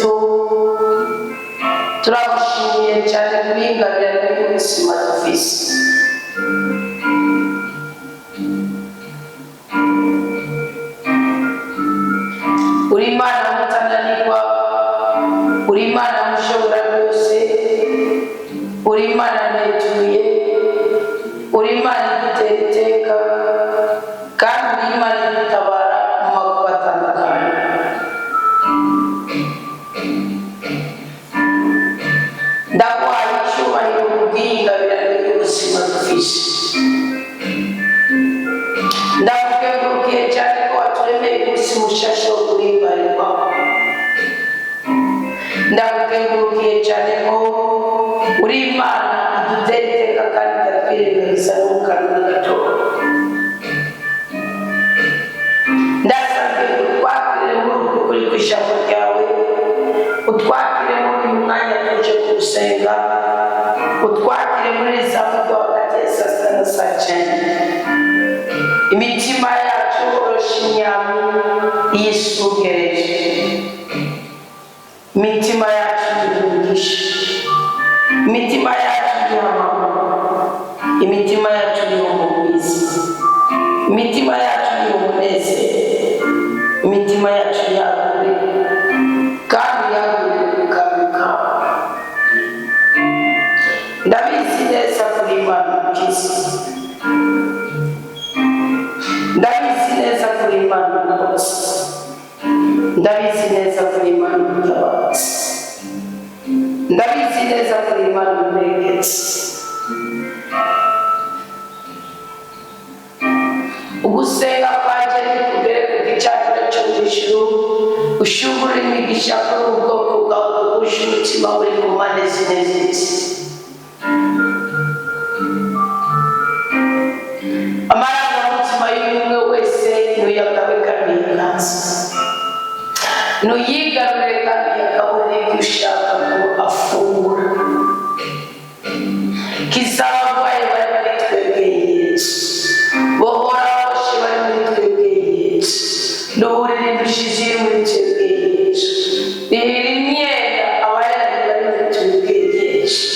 Kristo, turagushimiye cyane kuri iyi ngabirano y'ubuzima dufise. Uri Imana mutananirwa, uri Imana mushobora byose, uri Imana ntetuye, uri Imana idutera iteka, kandi uri Imana idutabara mu makuba atandukanye. Ndaguhaye icyubahiro kubw'iyi ngabirano y'ubuzima dufise. Ndakukengurukiye cyane ko waturemeye umunsi mushasha wo guhimbarirwa. Ndakukengurukiye cyane ko uri Imana idutera iteka kandi itatwirengagiza no mu kanwa na gatoya. Ndasabye ngo utwakire muri uku kuri kw'ijambo ryawe, utwakire muri uyu mwanya tuje kugusenga, utwakire muri iri sabato hagati ya saa sita na saa cyenda. Imitima yacu orosha imyami yisugereje, imitima yacu ihungisha, imitima yacu ihamagara, imitima yacu ihumuriza, imitima yacu ihumunezero, imitima yacu yagure kandi yagure ubwami bwawe. Ndabizi neza kuri Imana ukiza, ndabizi neza kuri Imana rwose, ndabizi neza kuri Imana mutabazi, ndabizi neza kuri Imana umurengezi. Ugusenga kwanje nikugere ku gicaniro cyo mu ijuru, ushungure imigisha kuri ubu bwoko bwawe duhuje umutima uri ku mpande zine z'isi. Amarangamutima y'umwe wese nuyagabe kandi yiganze, nuyigarure kandi uyagaburire ibyo ushaka ko afungura. Kiza abarwayi bari muri twebwe Yesu, bohora aboshe bari muri twebwe Yesu, duhurire indushyi ziri muri twebwe Yesu, rihira imyenda abayandi bari muri twebwe Yesu,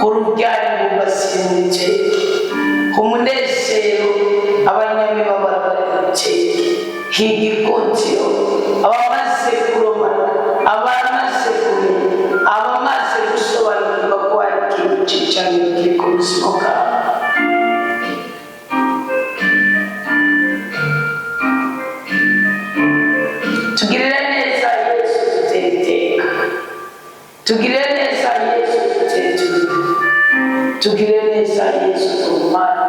urubyaro rwubatse muri twebwe, umunezero abanyamibabaro bari muri twebwe, higikundiro abamaze kuromana, abamaze kumenya, abamaze gusobanukirwa ko hari ikintu cy'icaniro kiri ku buzima bwabo. Tugirire neza Yesu, dutere iteka. Tugirire neza Yesu, dutere iteka. Tugirire neza Yesu, turumane.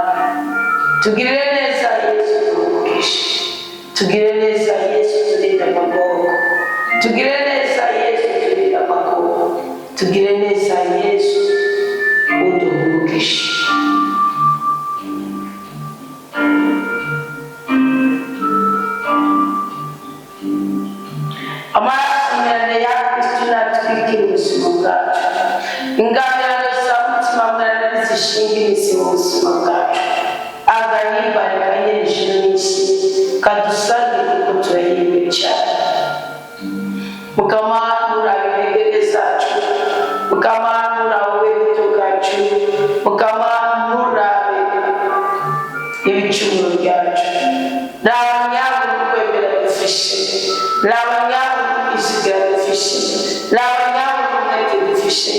Tugirire neza Yesu, turumugishe. Tugirire neza Yesu, turinde amaboko. Tugirire neza Yesu, turinde amakuba. Tugirire neza Yesu, uduhumugishe. Amaraso mweranda ya Kristo natwikira ubuzima bwacu. Ingabirano za mutima mweranda zishinga imizi mu buzima bwacu. Agahimbare kanyereje n'isi kadusange kuko turahiriwe cyane. Mukama nurabe intege zacu, Mukama nurabe ubuto bwacu, Mukama nurabe ibicumuro byacu. Raba nyabuna ukwemera dufishe, raba nyabuna ukwizigira dufishe, raba nyabuna umwete dufishe.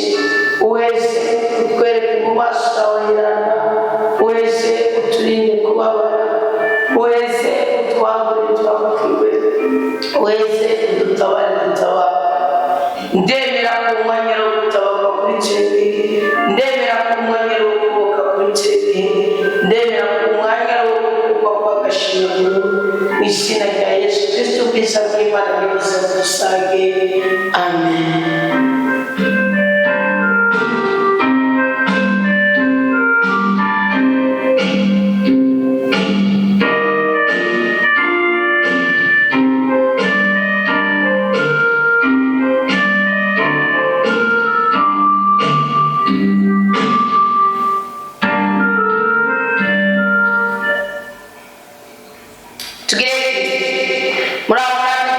Uheze utwereke mu maso hawe hirana, uheze uturinde kubabara, uheze utwagure twagukiwe, uheze udutabare dutabare. Ndemera ku mwanya wo gutabarwa kuri twebwe, ndemera ku mwanya wo kuboka kuri twebwe, ndemera ku mwanya wo gukurwa kw'agashinyaguro mu izina rya Yesu Kristo. Ubwiza bw'Imana nibuze dusage. Amen. Tugere muri aho.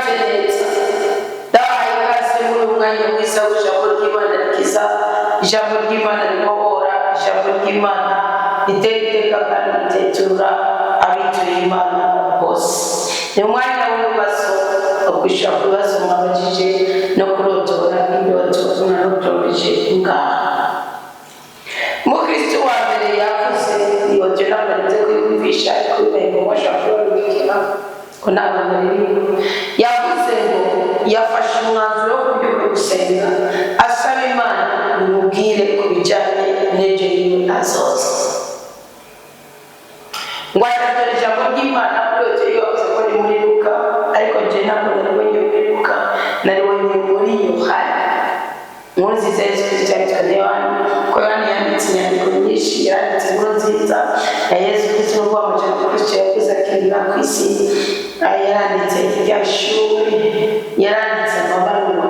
Umwanya mwiza w'ijambo ry'Imana rikiza, ijambo ry'Imana ribohora, ijambo ry'Imana ritera iteka kandi ritetura abituye Imana bose. Ni umwanya w'ibibazo, wo kwishyura ku bibazo mwabajije no kurotora indoto mwarotoreje ngaha. Umukristo wa mbere yavuze iyo byo ntabwo nzi kuyumvisha, ariko bibaye ngombwa ashobora kubarungikira ko ntabwo naririmba. Yavuze ngo yafashe umwanzuro wo kubyuka gusenga, asaba Imana bimubwire ku bijyanye n'ejo yiwe azoza. Ngo atatora ijambo ry'Imana kuri iyo yo yavuze ko ni muri Luka, ariko njye ntabwo naribonye muri Luka, naribonye muri Yohana. Inkuru nziza ya Yesu Kristo yanditswe na Yohana, kuko Yohana yanditse inyandiko nyinshi. Yanditse inkuru nziza ya Yesu Kristo n'ubwo amajambo Kristo yavuze akirira ku isi. Yaranditse ibyashuwe, yaranditse amabaruwa.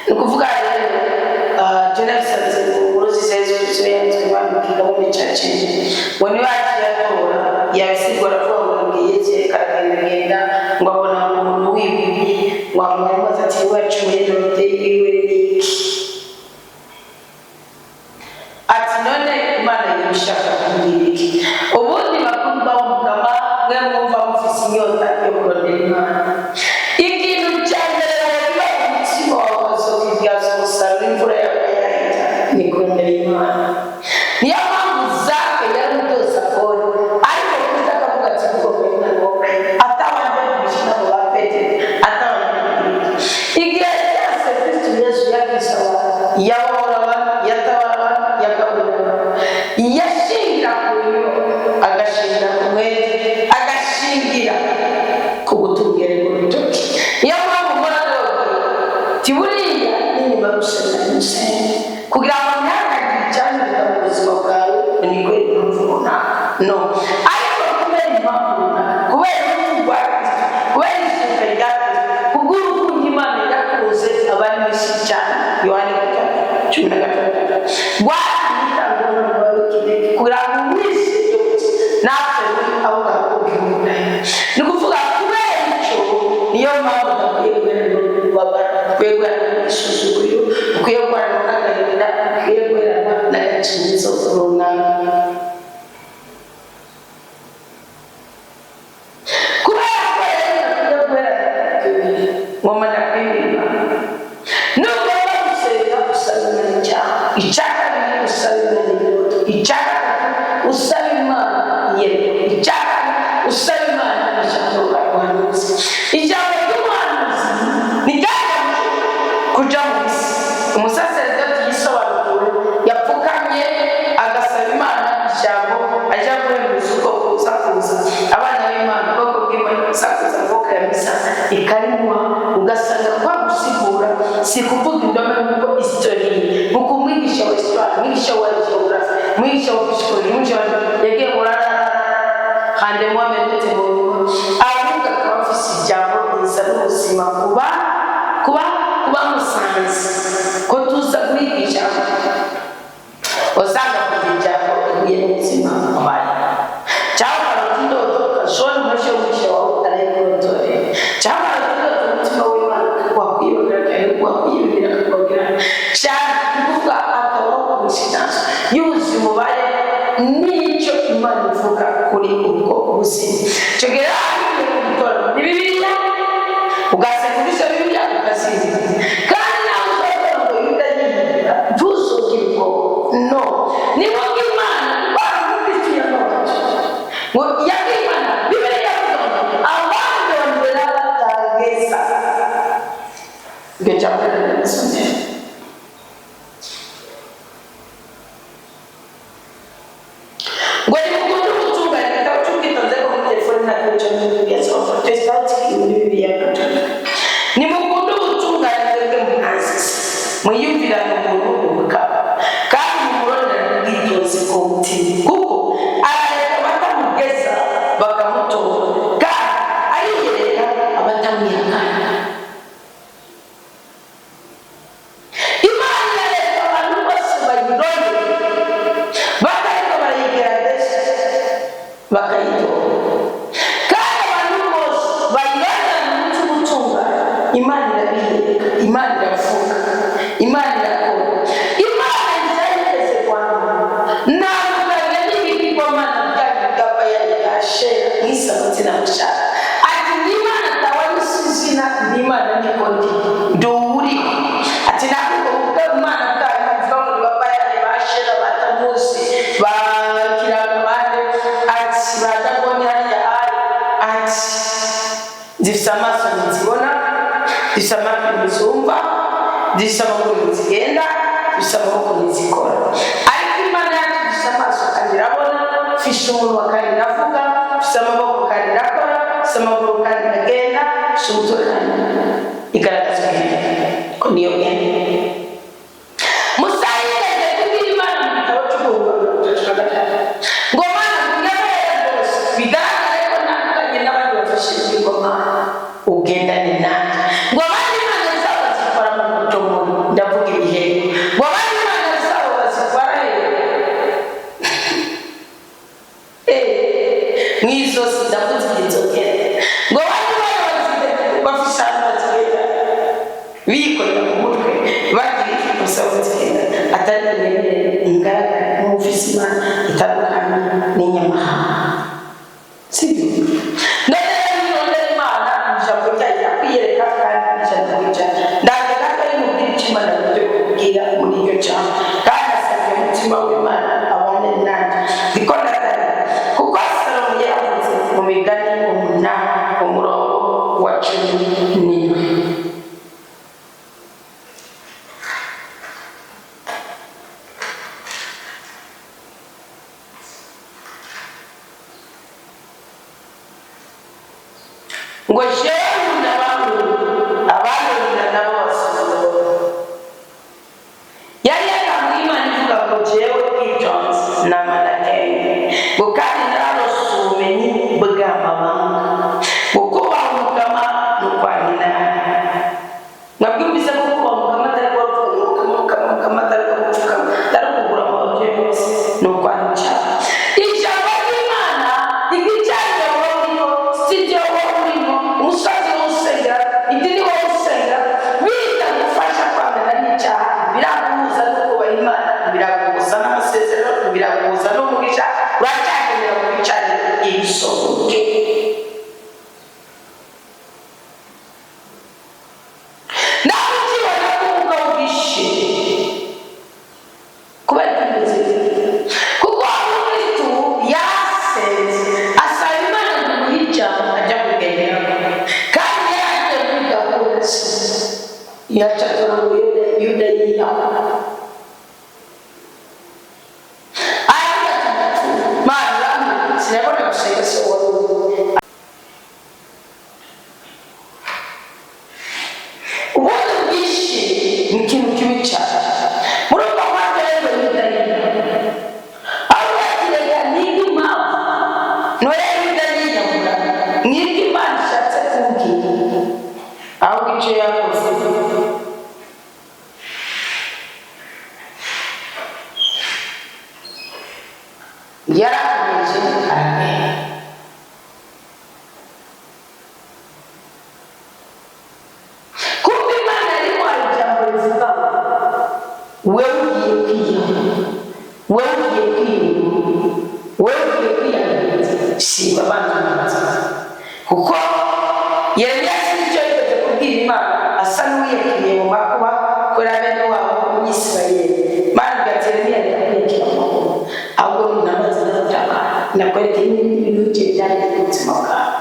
Ni ukuvuga rero, je nabisanze mu nkuru nziza ya Yesu Kristo yanditswe mu kigabane ca cenda. Ngo niwe yaciye atora yabisigura, aravuga ngo nabwiye Yesu yariko aragendagenda, ngo abona umuntu w'ibibi, ngo amubaza ati: "Wacumuye none yiwe ni iki?" Ati: "None Imana yibishaka kumbwira iki?" Ubundi bakundwa b'Umukama, mwe mwumva mufise inyota yo kurondera Imana, ikintu cya mbere wobiba umutima wawe ukazokibyaza umusaruro imvura yawe yahita ni kurondera Imana. Niyo mpamvu Zake yari umutoza kori, ariko Kristo akavuga ati: "Kuko Imana wowe atabanje kubishyira mu ba Petero, atabanje kugira igihe cyose." Kristo Yesu yakiza abantu, yabohora abantu, yatabara abantu, yagaburira abantu, yashingira ku nyubako, agashingira ku mwete, agashingira ku gutunga urutoki. Niyo mpamvu mbona ndababwira ati: buriya n'inyuma gusenga nimusenge kugira ngo ntihakagire icyangirika mu buzima bwawe, ni kubera impamvu runaka. No ariko kubera impamvu runaka, kubera urupfu rwa Kristo, kubera izuka rya Kristo, kubw'urukundo Imana yakunze abari mu isi cyane, Yohani 3:16, rwatumye itanga umwana wawe w'ikinege kugira ngo umwise yose natwe muri abo ngabo ubwihunda. Ni ukuvuga kubera icyo, niyo mpamvu udakwiye guheranwa n'umubabaro, ukwiye guheranwa n'igisuzuguriro, ukwiye guheranwa n'agahinda, ukwiye guheranwa n'agakingizo runaka. Kubera ko rero udakwiye guheranwa n'ibyo bintu, ngoma ndakwibwira: nugomba gusenga, usaba Imana icyaha. Icya kabiri, usaba Imana indoto. Icya gatatu, usaba Imana iyerekwa. Icya kane, usaba Imana ijambo ry'ubuhanuzi. Ijambo ry'ubuhanuzi ni ryagamije kuja mu isi. Umusaseredoti yisobanukiwe yapfukamye agasaba Imana ijambo, aja guhembuza ubwoko busakuza, abana b'Imana, ubwoko bw'Imana busakuza, amaboko ya misa ikarimuha. Ugasanga kwa gusigura si kuvuga indome, nk'uko historie, nkuko umwigisha wa histoire, umwigisha wa geography, umwigisha wa psychology, umwigisha wa yagiye murarara hande mwamenetse mu nyuma, ahubwo akaba afise ijambo rizana ubuzima kuba musanze ko tuza guhiga ijambo, usanga kugira ijambo ihuye n'ubuzima wabaye, cyangwa ukarota indoto ukashobora umufasha w'umwigisha wawe arayikurotorera, cyangwa ukarota indoto umutima w'Imana wakwiyongera, wakwiyumvira akakubwira cyane. Ni ukuvuga akabaho coincidence y'ubuzima ubaye n'icyo Imana ivuga kuri ubwo buzima. Icyo gihe rero ugiye gutora muri Bibiliya, ugasenga izo Bibiliya ukazizi, kandi nawe uzatora ngo Yuda yiyumvira, ntuzugire ubwoba. No niba Imana baramukristo yababaje ngo yabwiye Imana, Bibiliya yavuga ngo abandondera batageza. Iryo jambo rirarisomera ngo nimukunde ubutungane. Igitabo cy'Ubwitonzi, ariko muri telefone ntabwo cyo muri Bibiliya, soma Protesitanti muri Bibiliya Gatolika. Nimukunde ubutungane mwebwe mwazize, mwiyumvirane umuntu ubukaba, kandi mumuronderane ubwitonzi bw'umutima, kuko arareka abatamugeza bakamutora, kandi ariyereka abatamwihakana. Imana irareka abantu bose bayirondera batariko barayigerageza bakayitora, kandi abantu bose bayirondera. Imana irabiyereka, Imana iravuga, Imana irakora, Imana izayigeze kwanga ntabwo n'ibigirwamana byanyu bw'abayari bwa Shera mwisabutse na mushaka. Ati n'Imana tawanyise izina, n'Imana niko ndi, ndi uwuriho. Ati ntabwo ubw'Imana bwanyu buvuga ngo ni babayari ba Shera batamuzi ba Kirangamande, ati ba Dagoni hariya ari, ati zifite amaso ntizibona, zifite amatwi ntizumva, zifite amaguru ntizigenda, zifite amaboko ntizikora. Ariko Imana yacu ifite amaso kandi irabona, ifite umunwa kandi iravuga, ifite amaboko kandi irakora, ifite amaguru kandi iragenda, ifite umutwe kandi igaragaza ubwenge ko niyo bwenge. Musa yigeze kubwira Imana mu gitabo cy'Uguhunga 33 ngo Mana unyemerere rwose bigaragare ko ntandukanye n'abandi bafashe ibigirwamana, ugendane nanjye. Ngo abandi imana zabo bazikora mu butomoro, ndavuga ibihembo. Ngo abandi imana zabo bazikora mu izosi, ndavuze inzogera. Ngo abandi bana bafise ahantu bazigenda bikorera mu mutwe, bagira iki gusa bazigenda atari kunyemerera ingaragara nk'ufise Imana itandukanye n'inyamahanga, sibyo? None rero nirondera Imana, ijambo ryayo irakwiyereka kandi 100%. Ndaje gato y'umubwira icyo Imana ibyo kukubwira muri iryo jambo, kandi asabye umutima w'Imana abane nanjye ndiko ndatarira, kuko Salomo yaravuze mu Migani 8 umurongo wa 17. Ngo jewe n'abankunda, abankunda nabo basuzugura. Yari yatanguye Imana ivuga ngo jewe bwitonzi n'amanakenge, ngo kandi nararose ubumenyi bw'amabanga, ngo kubaha Umukama ni ukwanina. Mwabwumvise ko kubaha Umukama atari kuba Umukama, Umukama, Umukama, atari kuba atari ukugura amabyo yose, ni ukwanica ijambo ry'Imana. Igicaniro wowe urimo, sitidiyo wowe urimo, umusozi wowe usengera, idini wowe usengera, bitagufasha kwangana n'icyaha, biraguhuza no kubaha Imana, biraguhuza n'amasezerano, biraguhuza n'umugisha, uracyakenera mu bicaniro ibisohoke. Nawe ukibona ko umugabo bwishimye kubera ko imeze, kuko umukristu yasenze asaba Imana ngo imuhe ijambo ajya kugenderaho, kandi yaragiye muri gahunda yacatura ngo Yuda yiyahura, aravuga ati ndapfuye, Mana urampe sinabona gusenga se wari uri. Ubundi bwinshi ni ikintu kibi cyane muri ubwo mpamvu rero Yuda yiyahura, aho yakiraga niga impamvu none Yuda yiyahura, niga Imana ishatse kumbwira, ahubwo icyo yakoze yarakomeje aragenda. Kumva Imana yarimo hari ijambo rivuga ngo wewe ugiye kwiyahura, wewe ugiye kwiyahura, wewe ugiye kwiyahura, siba abana, kuko Yeremiya sinzi icyo yigeze kubwira Imana, asa n'uwiyakiriye mu makuba kubera bene wabo w'Umwisirayeli. Imana ibwira Yeremiya reka kwiyakira mu makuba, ahubwo nunamaze n'abatabara nakwereka n'ibindi bintu bike byari mu buzima bwawe.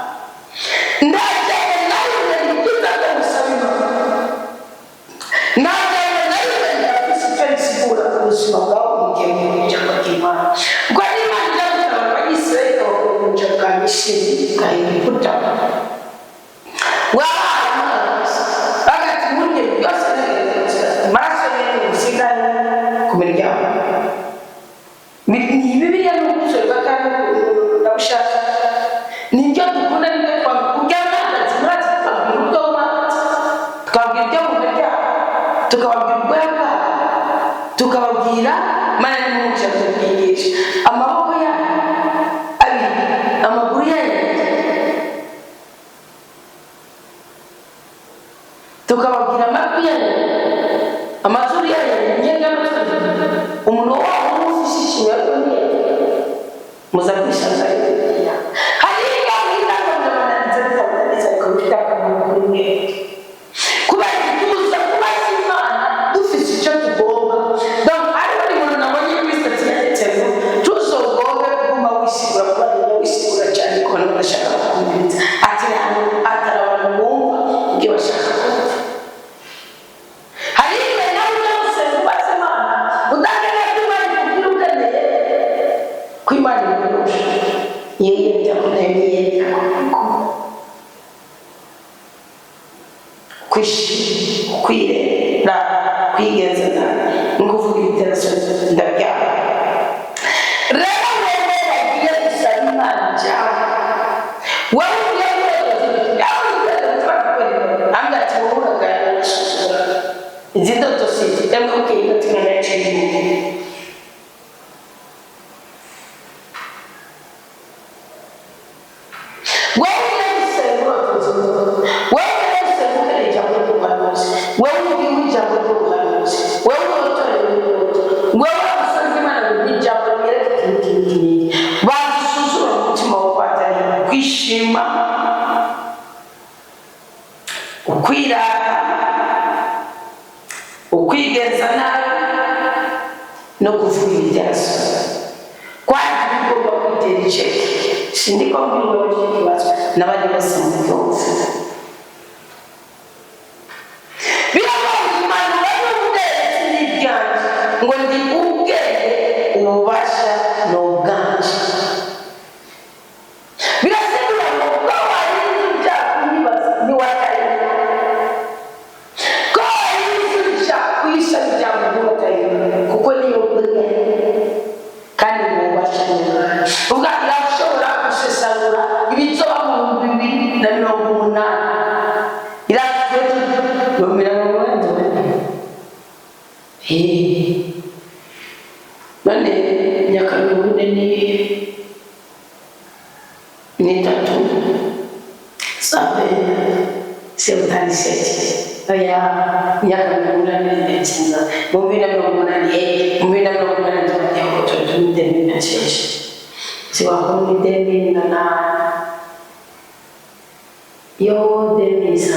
Ndajyanye nawe ni byiza ko musaba Imana, ntabwo nawe ndafise icyo risigura ku buzima bwawe mu gihe mu ijambo ry'Imana, kuko n'Imana ijya gutabara Abanyisirayeli ikabakura mu buja bwa Misiri bwa Egiputa, bagati burya byose amaraso y'ubusigane ku miryango ni Bibiliya ni ugusorwa kandi ndabushaka niryo. Tukababwira amatwi yanyu, amazuru yanyu imyenda y'amatwi, umuntu wabo ufise ishinya ariko muza kwisanga. Hariya mwinanga ndabananiza, ariko bifite akamaro kuri mwebwe kubera tuza kubaza Imana dufise icyo tugomba. Donc hari buri muntu nabonye kuri statut yanditse ngo tuzogombe kuguma wisigura, kuba wisigura cyane ku bantu bashaka kukumviriza, ati ahantu atari abantu bumva ibyo bashaka kumva. Hari igihe nawe ujya gusenga ubaza Imana udakeneye ko Imana ikubwira, ukeneye ko Imana ikugusha yeye byakunaniye kwishima, kwirera, kwigenza nabi ni ukuvuga ibiterasoni. Ndabyanga rero. Wowe wagiye gusaba Imana ijambo, wowe ugiye gutora, ambwira ati wowe uraganira urasuzugura izi ndoto si izi emwe bukeye inoti Imana yaciye ibintu. Wowe ugiye gusenga urota ndoto, wowe ugiye gusenga ukeneye ijambo ry'ubuhanuzi, wowe ugiye ijambo ry'ubuhanuzi, wowe utorewe indoto, wowe usenga Imana ngo ijambo ryereke ikintu iki n'iki, banza usuzume mu mutima wawe ko atari kwishima, ukwirata, ukwigenza nabi no kuvuga ibyazo kwandi bigomba kwitera iceke. Sindiko mbwirwa icyo kibazo n'abandi bose mu byumva. Birabaye impanuro n'ubwenge n'ibyanjye ngo ndi ubwenge, ububasha ni ubwanje. Birasigura ngo ko warinze ibyaha kunyibaza ntiwataye, ko warinze ibyaha kuyisaba ijambo ntiwataye, kuko niyo bwenge kandi ububasha ni ubwanje. Ubwo irashobora gusesagura ibizoba mu 2080, iratwe 80. None imyaka 43 sabe 77, oya, imyaka 89, mu 2080, mu 2080 tubagiye ko turi muri 2026, zibaho muri 2008 yo 2100.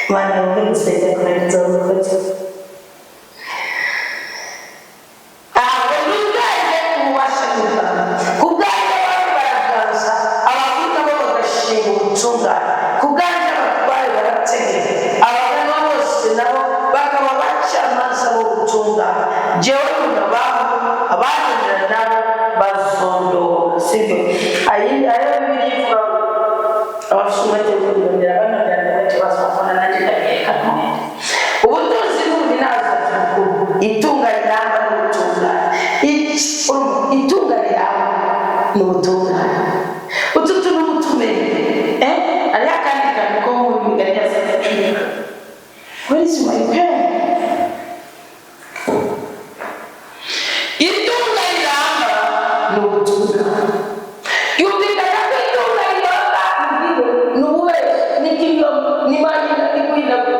Mana wowe gusenga kurangiza umukozi. Aho ni ubwenge, ububasha n'ubwenge. Ku bwanjye abami baraganza, abakuru nabo bagashinga ubutungane. Ku bwanjye abatware barategeka, abaganwa bose nabo bakaba abacamanza b'ubutungane. Jewe ndabaho, abanyumvira nabo bazondora, sibyo? Ayi ayo Bibiliya ivuga ngo abafite umwete wo kurondera banondera nabo bazabona, nanjye ndabyerekana umwete. Ubutunzi n'ubuninazo by'ukuri, itunga riramba n'ubutungane. Itunga riramba n'ubutungane, utu tuntu mutumenye. Hariho akandi kantu ko mu migani ya saa 10. Where is my pen? Itunga riramba n'ubutungane. Yumvikana ko itunga riramba ni ububeshi, ni ikinyoma, ni manyina, ni guhinagura.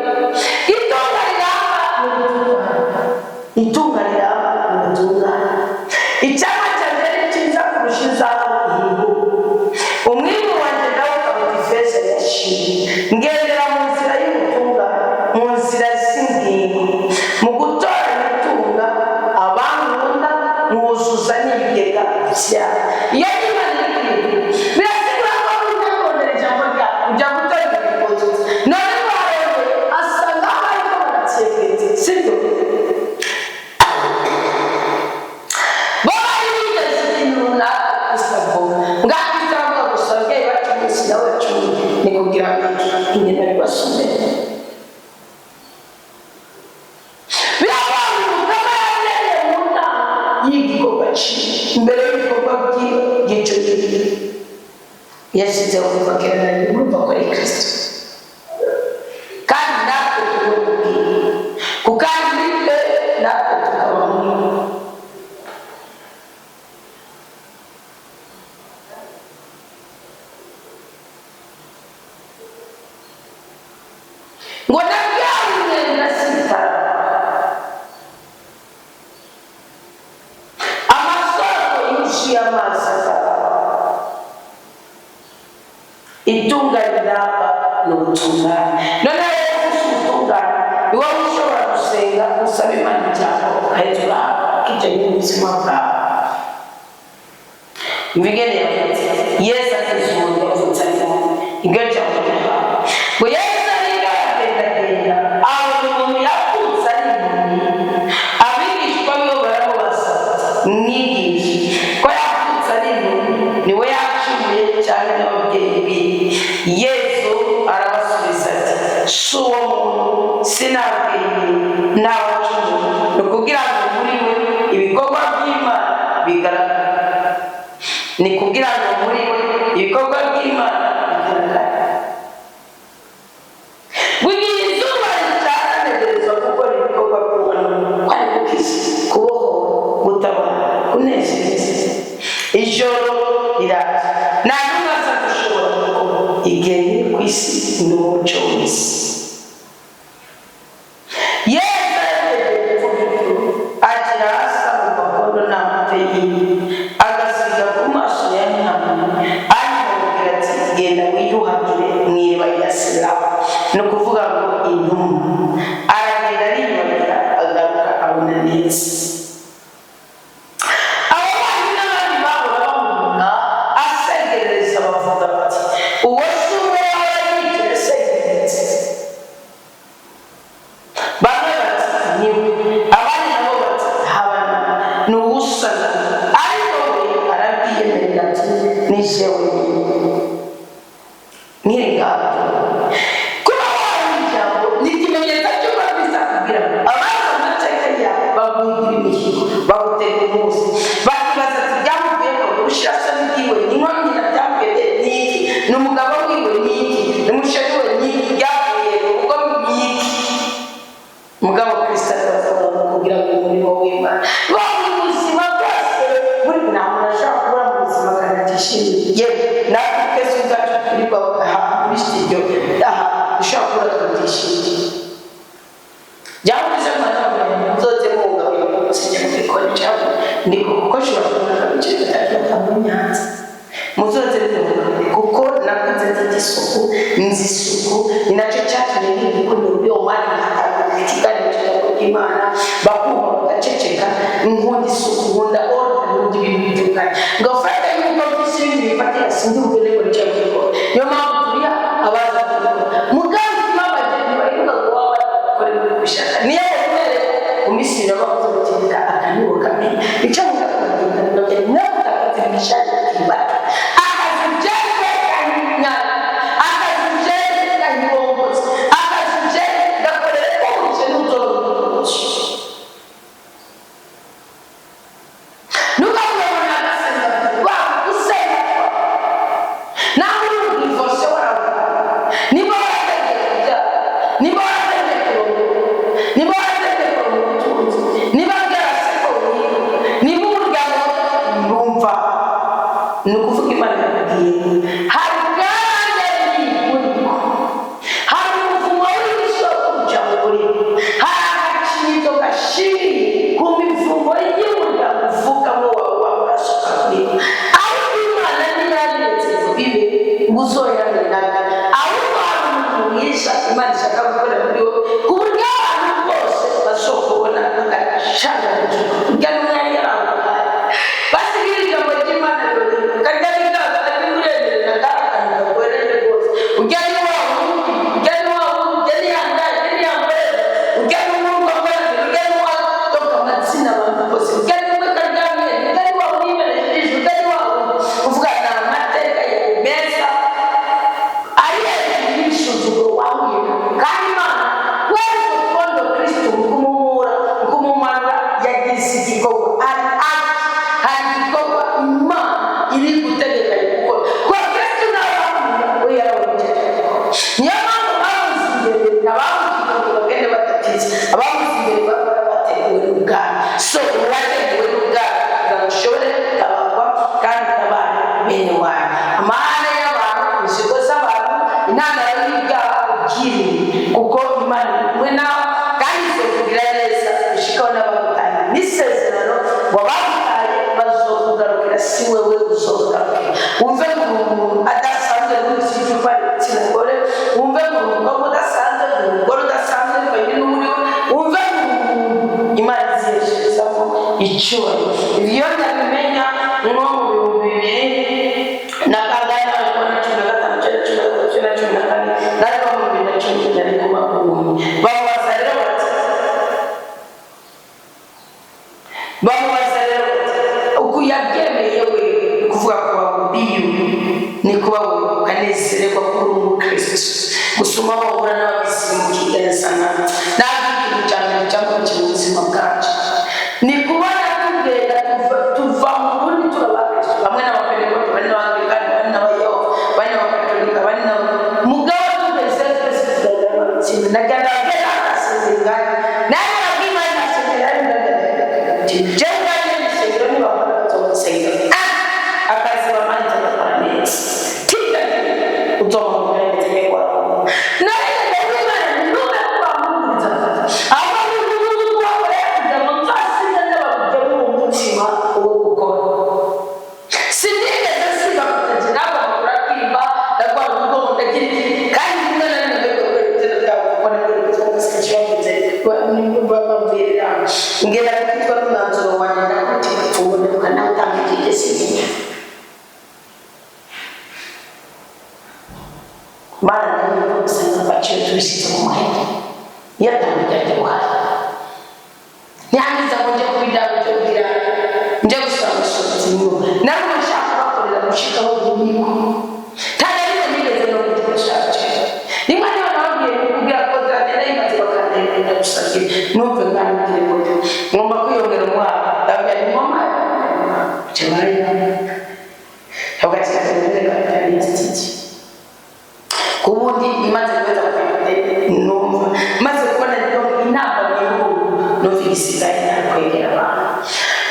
Itunga riramba ni ubutungane. Itunga riramba ni ubutungane. Icyama cyanjye ni cyiza kurusha izahabu ihinguka, umwimbu wanjye nawe ukaruta ifeza yashimye. Ngendera mu nzira y'ubutungane, mu nzira z'ingingo, mu gutoranya itunga abankunda, mwuzuza n'ibigega byabo. Iyo Imana iri kwiga, birasigura ko ujya kurondera ijambo ryawe, ujya gutora ibintu, none warondeye asanga bariko baracyegetse, sibyo? Bo bari bigeze ikintu runaka Kristo avuga, mbwa Kristo aravuga gusa ababyeyi bacumuye, si nawe bacumuye, ni kugira ngo ingendo bibasomere. Biravuga ngo Umukama yabereye mu nama y'igikorwa cyiwe, imbere y'ibikorwa by'icyo gihe yashyizeho kuva kera na rimwe. Urumva ko ari Kristo, kandi natwe tugomba kubwira kuko ari muri twe, natwe tukaba muri we. Itunga riramba ni ubutungane. Noneho rero ufite ubutungane, ni wowe ushobora gusenga usaba Imana ijambo, ugahita urahabwa kijyanye n'ubuzima bwawe. Imvigene yavutse Yesu akiza umuntu wavutse ari muntu, iryo jambo rirahabwa ngo Yesu ariko aragendagenda, abona umuntu yavutse ari impumyi. Abigishwa biwe baramubaza bati: "Mwigisha, ko yavutse ari impumyi, niwe yacumuye cyane n'ababyeyi biwe?" Yesu arabasubiza ati: "Si uwo muntu, sinabwiye ntawacumuye, ni ukugira ngo muri we ibikorwa by'Imana bigaragare, ni kugira ngo muri we ibikorwa by'Imana bigaragare." Buri izuba ricana, ntegerezwa gukora ibikorwa by'Imana, ko ari gukiza, kubohora, gutabara, kunezeza. Ijoro riraza, nta n'umwe aza gushobora gukora. Igihe nkiri ku isi, ni umuco w'isi. Yesu yategeye kuvuga ibyo, agira hasi mu makondo n'amate yiwe, agasiga ku maso ya Nyamuntu. Hanyuma amubwira ati: "Genda wiyuhagire mu iriba rya Silawa", ni ukuvuga ngo Intumwa. Aragenda ariyuhagira, agaruka abona neza. Abo bandi n'abandi bahora bamubona asengereza bavuga bati: "Uwo si umwe yahora yicaye asengereza?" Bamwe bati: "Niwe", abandi nabo bati: "Habana, ni uwusa nawe." Ariko we arabwiyemerera ati: "Ni jewe nkiri ngaho." Kuba wahawe ijambo ni ikimenyetso cy'uko Kristo akubwira ngo abazi amateka yawe baguhigira imihigo, bagutega umunsi, bakibaza ati: "Byamuvuye ko ubushirasoni bwiwe ni nko nyina, byamuvuye ni iki? Ni umugabo wiwe ni iki? Ni umusheri we ni iki? Byavuye ubwo ni iki?" Mugabo Kristo akavuga ngo kugira ngo umurimo w'Imana ba buri buzima bwose buri, nta muntu ashobora kubura mu buzima kandi atishimiye. Yewe, natwe twese ubwacu twirirwa aha muri studio aha, dushobora kubura tutishimiye. Byavuze ngo muzoze mwunga uyu munsi njya kubikora cyangwa ndi kuko nshobora kubona agace gatatu batanu Nyanza, muzoze mwunga, kuko nakunze mfite isuku, nzi isuku. Ni nacyo cyatumye ngira igikundiro muri uwo mwanya, ngatanga ikiganiro cy'ijambo ry'Imana, bakumva bagaceceka. Nkunda isuku, nkunda order, nkunda ibintu bitunganye. Ngafata yuko mfise ibintu bifatira, sindi bugende ngo nicyo gikora. Niyo mpamvu turi abaza kubikora. Mugambi babaje ntibaheruka ngo waba bakore muri gushaka, niyo bakubereye mu minsi ibiri bavuze bati: "Aka nibo kamenya icyo mugakora." Ndabyo ibishaje kibata akazi jewe kanyana, akazi jewe kanyibongozi, akazi jewe gakorere ko buje n'uzorumuzi. Ntukavuge ngo nagasenga bagusenga nawe uri mu divorce, waravuga niba waratangiye kubyara, niba waratangiye kurongora, niba waratangiye kuronka ubutunzi, niba byarase ko wiga, niba umuryango numva, ni ukuvuga Imana yakubwiye hari bwanya n'iguriro, hari umuvumo w'isoko uja mu buriri, hari agakinyizo gashiriye ku mivumo y'umuryango uvukamo wawe w'amaraso kakuriho. Ariko Imana ntiyabiretse ngo bibe ngo uzoyane nabyo, ahubwo hari umuntu mwiza Imana ishaka gukorera muri wowe, ku buryo abantu bose bazokubona bagashanganyikirwa. Urya n'umwanya yarahukaye basigira ijambo ry'Imana, karya n'ikaza n'uburenganzira karakantu kakorere rwose. Urya ni wa wundi, urya ni wa wundi, urya ni yandaye, urya ni yambaye, urya ni umwuka mbaraga, urya ni wa toka amazina abantu bose, urya ni we karyamye, urya ni wa wundi yimeresheje, urya ni wa wundi uvuga ni amateka yawe meza ari hejuru y'ibisuzuguro wahuye nabyo. Kandi Imana kweri urukundo Kristo mu kumumura, mu kumumanura, yagize igikorwa, hari act, hari igikorwa Imana iri gutegekanya gukora, kuko Kristo nawe we yarabonye icyo gikorwa. Niyo mpamvu bamuze imbere, abamuze imbere ngo bagende badatiza, abamuze imbere baba bateguwe n'ubwami. So urateguwe n'ubwami kugira ngo ushobore gutabarwa kandi utabare bene wanyu. Amahane y'abantu, inzigo z'abantu, intandaro y'ibyaha, ubyirinde, kuko Imana iri kumwe nawe kandi izokugira neza gushikaho n'abagutaye n'isezerano ngo abagutaye bazokugarukira, si wewe uzokugarukira. Wumve ngo uri umuntu adasanzwe muri iki. Wumve ngo umukobwa udasanzwe, umugore udasanzwe, bivanye n'uburyo, wumve ngo umuntu Imana izihesherezamo icyubahiro. Iyo ndabimenya nko mu 2000 na kangahe, nawe kubona 15, 9, 13, 9, 14, nari mu 2010, nari kuba ubuntu. Bamubaza rero bati uku yabyemeye we, ni kuvuga kuba biyu, ni kuba ukanezererwa kuri umukristo gusoma, wahura n'ababisimu mukigenzana. Ntabwo ikintu cya mbere cyamukira mu buzima bwacu ni kubona tugenda tuva mu bundi turabakristo, bamwe n'abapentekote, bane n'abangilikani, bane n'abayehova, bane n'abakatolika, bane n'aba mugabo, tugeze twese tukagira amatsinda. Nagenda agenda akasezerana nawe, nabw'Imana nasengera ari ndagenda jewe ubwanjye nisengero, nibamara bazomusengera akazi bamanze bakora neza, tinda uzomubwira neza yego. Nawe ndabw'Imana ntume kubamuguriza, ahubwo kubakorera kugira ngo nzasize ndababwira mu mutima wo gukora. Sinigeze nsiba kutagira ntabwo amakuru akimba, ndagwara umugongo, ndagira iki, kandi rimwe na rimwe mbere gukora ibitero byabo, kuko nibwo bavuze babwirira ngenda kwitwa n'umwanzuro wanjye, ndakubita igipfungo, ndavuga nawe utanga ikigezi. Mana nawe gusenga kwacyo tubishyize mu muheto, iyo atamujyanye buhari ntiyangiza ngo njye kubidaba byo kugira njye gusaba ubushobozi, nyuma nawe nshaka bakorera gushikaho ububiko, nta na rimwe nigeze no gushaka rimwe. Niba nababwiye kubwira ko nzagenda yimaze bakandeba, ndagusabye numve mwambwire gutyo, ngomba kwiyongera umwaka, ndabwira ni mama jabari ndavuga ati reka institut kubundi imaze kuweza kufika, numva maze kubona inama y'igihugu, numva igisigaye nakwegera abantu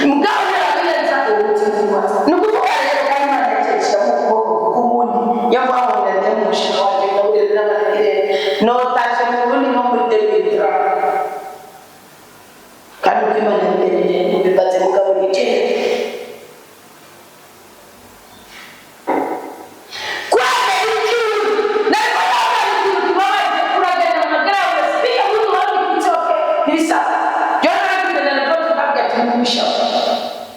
mugabo narabirenza ubuzima. Ni ukuvuga rero kandi Imana yacishyiramo ukuboko, kuko ubundi iyo mvuga ngo ndajya mu mushinga wanjye ngawurira n'abakire, notashe mu bundi nko muri 2000, kandi uko Imana yabigenjeje mubibaze mugabo ni kera. Kwenda ikintu nariko ndabona ikintu kibabaje, kuragenda amagara yawe sipika muntu wawe itoke ntibisaba jona nakugenda na toto kabwa tumusha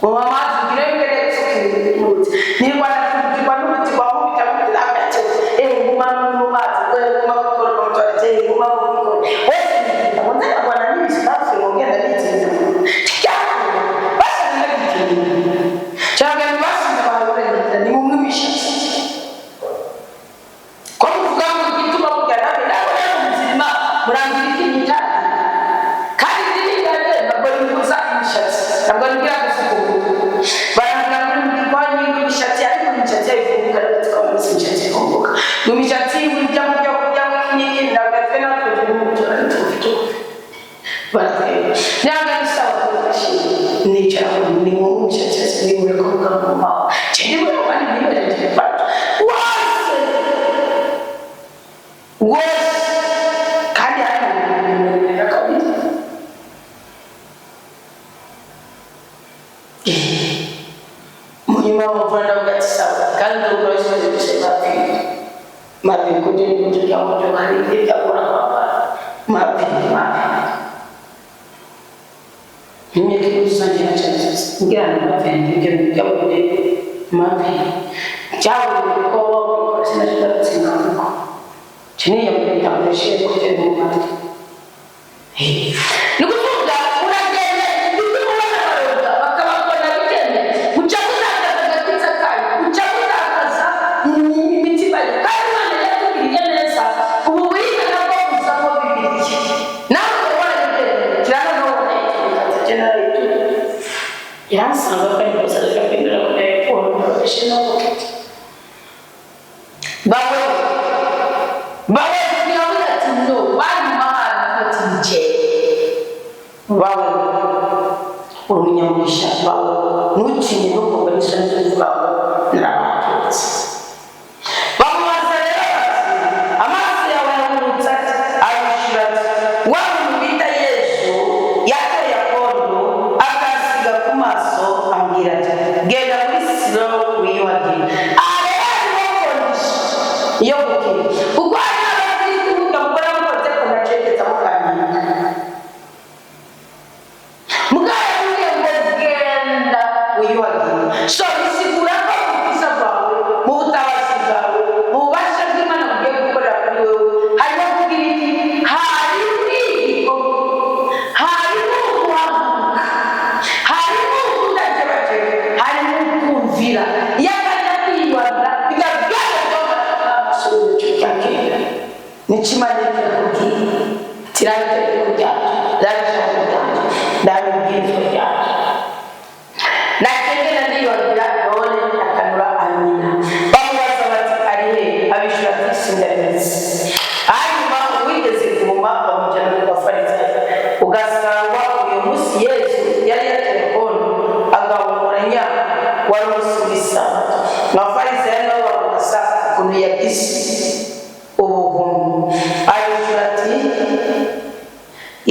mu mamazi kugira ngo ngende gusukira imutsi nirwa nakubwirwa n'umuti kwa mubita mubita eh nguma mu mazi kwe nguma gukora mu toilette nguma gukora wese ngo ndabona n'ibishafu ngo ngenda nitsinze basa n'agitinda cyangwa basi ndabaye ni mumwe imishatsi ko muvuga ngo igituma mugana nawe rero muzima murangira ikinyita, kandi ndirigande ntabwo nibuza imishatsi, ntabwo nibwira gusuka umutwe, barangira muri mugikoni imishatsi, ariko imishatsi yayifunguka rero tukabona imishatsi ifunguka ngo imishatsi ijya mu byo kurya nk'iki ntabwo twe natwe turi mu byo ari tugufi tugufi baratweba ntabwo ari sawa. Tugashima nicara ni mu mishatsi ni muri kuvuga mu mawe cyane muri kandi nibaje fata wose wose, kandi hari mu 2022. Munyuma wamvura ndavuga ati sawa, kandi ubwo wese wese mapi mapi kuja ni mtu ya moja hari ibyo akora kwambara mapi mapi mimi kikusangira cyane ngira ngo mapi ibyo byo mapi cyawe ko sinashobora gutsinda kuko chini ya mtambulishe kuja mu mapi. Ni ukuvuga uragenda ibyo ubona baroga bakabakora bikemeye, uca gutakaza agakiza kayo, uca gutakaza imitima ye, kandi Imana yatugiriye neza. Ubu buhinga nabwo buzamo Bibiliya, nawe warabigendera kirana nawe general iransanga ko ari gusa reka kuri telefone no bawe bawe ntiyavuze ati no bari ati nje bawe uri umunyamugisha, bawe ntutinye ntukumve n'isoni zo kuvuga ngo narabatutse. Bamubaza rero bati amaso yawe yahumutse ati? Arishura ati wa muntu bita Yesu yatoye akondo akasiga ku maso, ambwira ati genda kuri Silowu wiyuhagire. Aha rero hariho condition yo gukira, kuko hari n'abakristo Nico Imana irakubwiye tiraba itegeko ryacu, raba ijambo ryacu, raba ibwirizwa ryacu. Nakengera ndibagira none akanura amina. Bamubaza bati ari he? Abishura ati sindabizi. Hanyuma uwigeze guhuma bamujyana ku Bafarisayo. Ugasanga uyu munsi Yesu yari yateye kono agahumura inyama, wari umunsi w'Isabato. Abafarisayo nabo bamubaza ukuntu yagize ubuhumyi. Abishura ati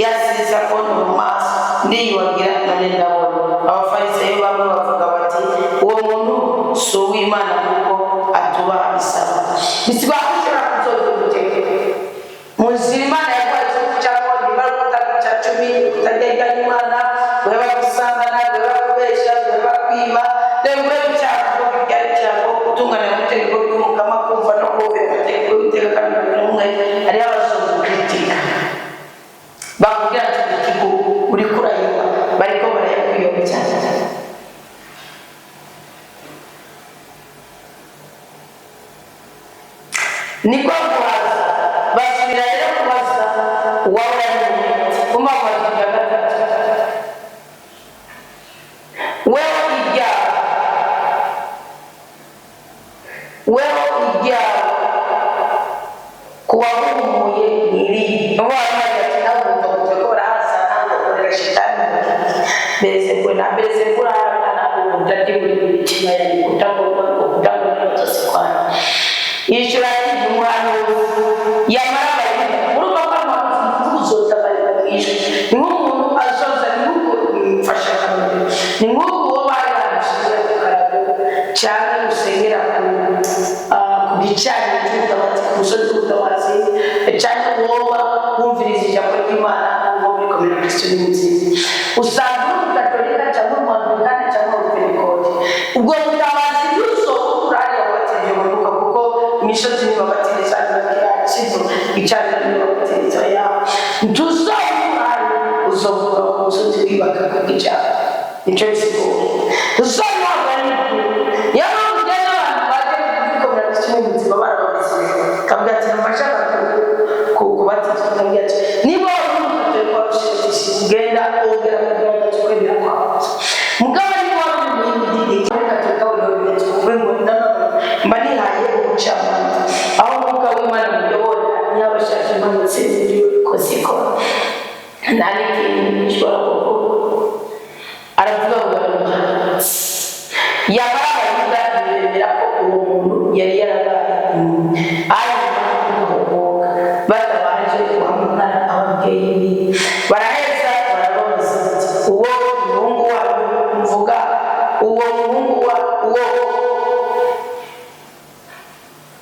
yasize akondo mu maso ndiyuhagira none ndabona. Abafarisayo bamwe bavuga bati uwo muntu si uw'Imana kuko atubaha Isabato. Bisigura ko ushobora kuzogira ubutegeko mu nzira Imana yaguhaye zo gucamo, nimba ari ukutanga icya cumi, kutajya Imana, guheba gusambana, guheba kubeshya, guheba kwiba, reba guheba icyaha kuko bibyara icyago, gutunganya amategeko y'Umukama, kumva no kumvira amategeko y'Uwiteka kandi buri umwe. Hariho abazungu kritika bakubwira ati ikigo uriko urayiba, bariko barayakuyobya. Niko guhaza basubira rero kubaza uwaba umva kubaza ibya gatatu: wewe ibyaha, wewe ibyaha kuwahumuye ntiri umwana ati nawe wumva gutyo ko barahaza ntabwo bakorera shitani Belezebuli na Belezebuli arana ubudadi buri mitima yani kutagomba kutagomba tosikwana. Yishura ati umuhanuzi. Yamara Abayuda urumva ko umuhanuzi uzoza bari bamwishe, ni nk'umuntu azoza, ni nk'uko mfasha kamere, ni nk'uko uwo bari bamushize ku karago cyangwa usengera ku gicaniro cy'ubutabazi, ku musozi w'ubutabazi, cyangwa woba wumviriza ijambo ry'Imana ngo muri komera Kristo ni nziza, usanga uri Umugatolika cyangwa Umuanglikani cyangwa Umupentekote, ubwo butabazi bw'isoko hariya wabatiriye mu mwuka, kuko imisozi ntibabatiriza sibyo, gicaniro ntibabatiriza ya ntuzokura uzokura ku musozi wibaka ku gicaniro, nicyo bisigura tuzohabwa n'ijuru. Niyo mpamvu ugenda abantu baje kubikomera Kristo mu buzima barababizi, kavuga ati nafasha kubatizwa, kavuga ati niba wari Umugatolika warushize ugenda wongera kugaragaza ukwemera kwawe, mugabo niba wari mu yindi dini muri Gatolika uriho bimeze ukuvuga ngo nanone mba nihaye ubucamanza aho Umwuka w'Imana muyobora, niba abashaka Imana itsinze ko zikora nta n'ikindi gishobora kuvuga. Aravuga ngo yamara Abayuda ntibemera ko uwo muntu yari yarabaye impumyi hanyuma guhumuka batabanje guhamagara ababyeyi biwe. Baraheza barababaza bati uwo muhungu wanyu mvuga, uwo muhungu wa uwo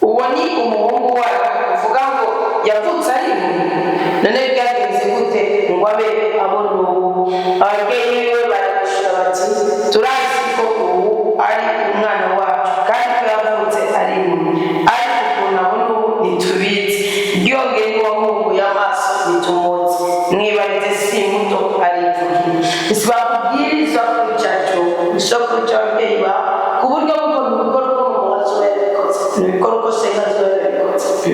uwo ni umuhungu wanyu uvuga ngo yavutse ari impumyi? None byagenze gute ngo abe abona ubu? Ababyeyi biwe barabishura bati turazi ko ubu ari umwana wacu kandi ko yavutse ari impumyi, ariko ukuntu abona ubu ntitubizi. Byongeye n'uwamuhumuye amaso ntitumuzi. Mwibarize, si muto, arivugira. Ntibakubwiriza kwicaco isoko cy'ababyeyi bawe ku buryo bwo mu bikorwa mu mubazo yabikoze, mu bikorwa senga yabikoze,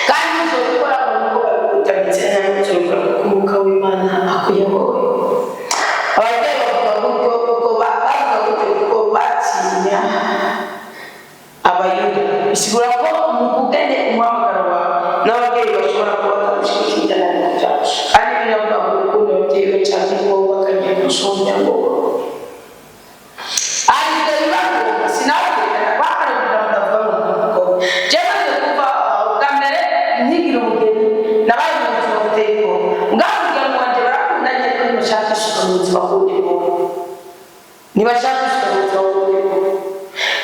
kandi uzobikora mu rugo babigutamitse nabi, uzobikora kuko Umwuka w'Imana akuyoboye. Ababyeyi bavuga gutyo kuko bavuga gutyo kuko batinya Abayuda. Bisigura ko mu kugene umuhamagaro wawe n'ababyeyi bashobora kuba batagushigikira na byo, kandi biravuga ngo urukundo ababyeyi be cyangwa ngo bakajya gusumbya ngo ariko biba ngombwa sinabwerekana bakaravuga bakavuga ngo ni umukobwa. Jewe maze kuva bwa mbere nkigira umugeni nabaye mu buzima buteye ubwoba. Ngaho umuryango wanjye barakundanye, ariko ntibashaka gusuka mu buzima bw'undi muntu, ntibashaka gusuka mu buzima bw'undi muntu,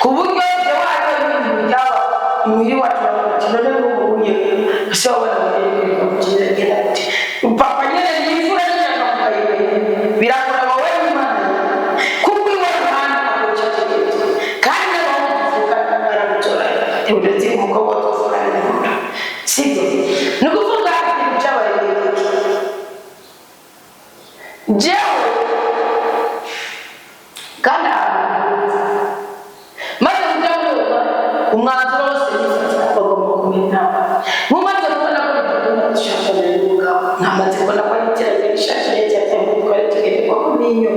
ku buryo jewe hariho ibindi byaba imuhira iwacu bavuga ati none ngubu uye ese wabona mugeni genda gute? Papa nyene ni imfura n'inyangamugayo, birakuraba wowe n'Imana, kuko iwe ruhande akoresha tegeko kandi n'abahungu tuvukana baramutoranya, uretse umukobwa tuvukana n'umuntu sibyo. Ni ukuvuga ikintu cyabaye ni iki? Jewe kandi ahantu maze kujya muri uwo umwanzuro wose nifatira bagomba kumenya inama. Ninyo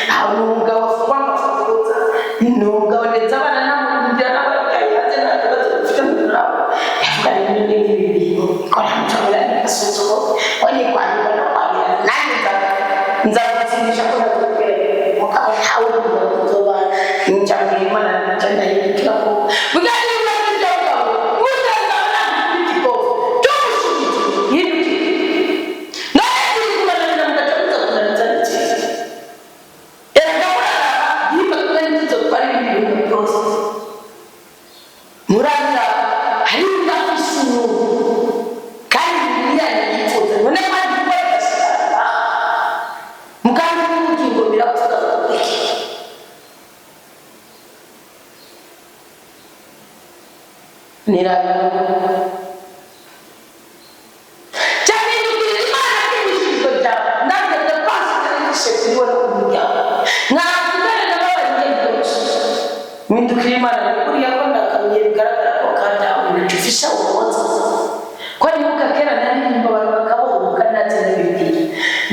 ntabwo umugabo afungwa amafuza, ni umugabo ndetse abana n'amugira n'abarwayi hanze, nta kibazo bafite mu nabo. Ndavuga rero ni nk'ibi bintu ikora mucomera n'agasuzuguro we ni kwandikwa no kwabira, nanjye nzagutsindisha ko nakubwira mugabo ntawe uri kuzobana njyambwira Imana njya ndahindukira ko bwari ibyo mugabo mutazabona igikofu cy'umushyikirano yindukiye nawe turi kubananira mugaca muza kunaniza n'ikindi. Erega muraraba yimba kandi tuzotwara ibindi bintu byose muraraba hari ndafise inyungu kandi Bibiliya yifuza none kandi kuba bidashobora mukandi n'ubugingo biravuga iki? Nirabira cyahindukirira Imana kw'ibishishwa byawe ndagenda kwasi kubona umuryango mwavugana n'ababaye byose mpindukira Imana kuriya ko ndakamiye bigaragara ko kandi aho ufisha ubuhotse ko nibuka kera naririmba abantu bakabohoka natse n'ibibwira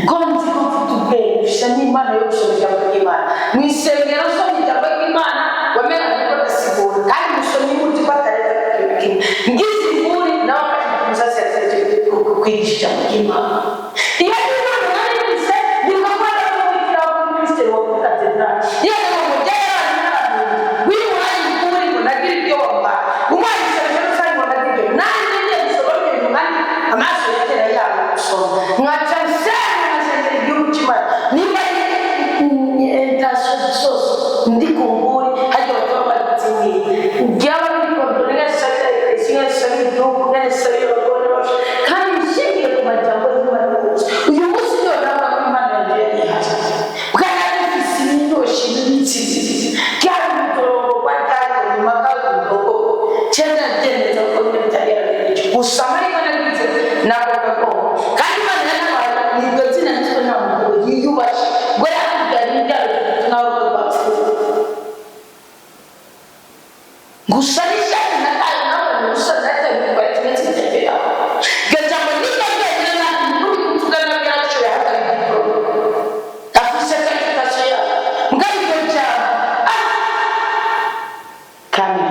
ko nzi ko mfite ubwenge ufisha n'Imana yo gusoma ijambo ry'Imana mu isengero, usoma ijambo ry'Imana wemera ko ndasigura kandi musomyi muzi ko atareza ikintu kimwe ngize inkuri nawe akashaka umusatsi yategereje kwigisha ijambo ry'Imana. Iyo Imana naririmbise nibuka ko ari umubikira wo kuri minisitiri wa kuri katedrali yewe ngo mujyayo abantu n'abantu wimuhaye inkuri ngo nagire ibyo wambaye umwana isabisha rusange ngo nagire ibyo nanjye ngiye gusoma ibintu kandi amaso ya kera yabo gusoma nkaca nsenga nkasengera igihugu cy'Imana nimba ari intasho ndi ku nguri hajya bataba batsindiye byaba biri kondora ngasabira isi ngasabira igihugu ngasabira abagore bacu kandi nshingiye ku majambo y'Imana yose. Uyu munsi niyo navuga ko Imana yanjye yari ihari bwana mfise ibinyoshi n'ibitsitsi byari umutorongo kwa cyari nyuma kandi umutorongo cyenda byemeza ko nyine bitari yarabirengeje gusa ariko nagize nako gakongo kandi Imana yanabaye ni iryo zina nitwe nta mugabo yiyubashye ngo yakubwira n'ibyaro bitatu nawe urwo rwapfuye gusa n'ishyaka nataye nawe gusa nataye gukora kimwe kigendera iryo jambo niryo ryonyine nta uri kuvuga na byacu yahagarika igikorwa afise qualification yawe mbwa iryo jambo kandi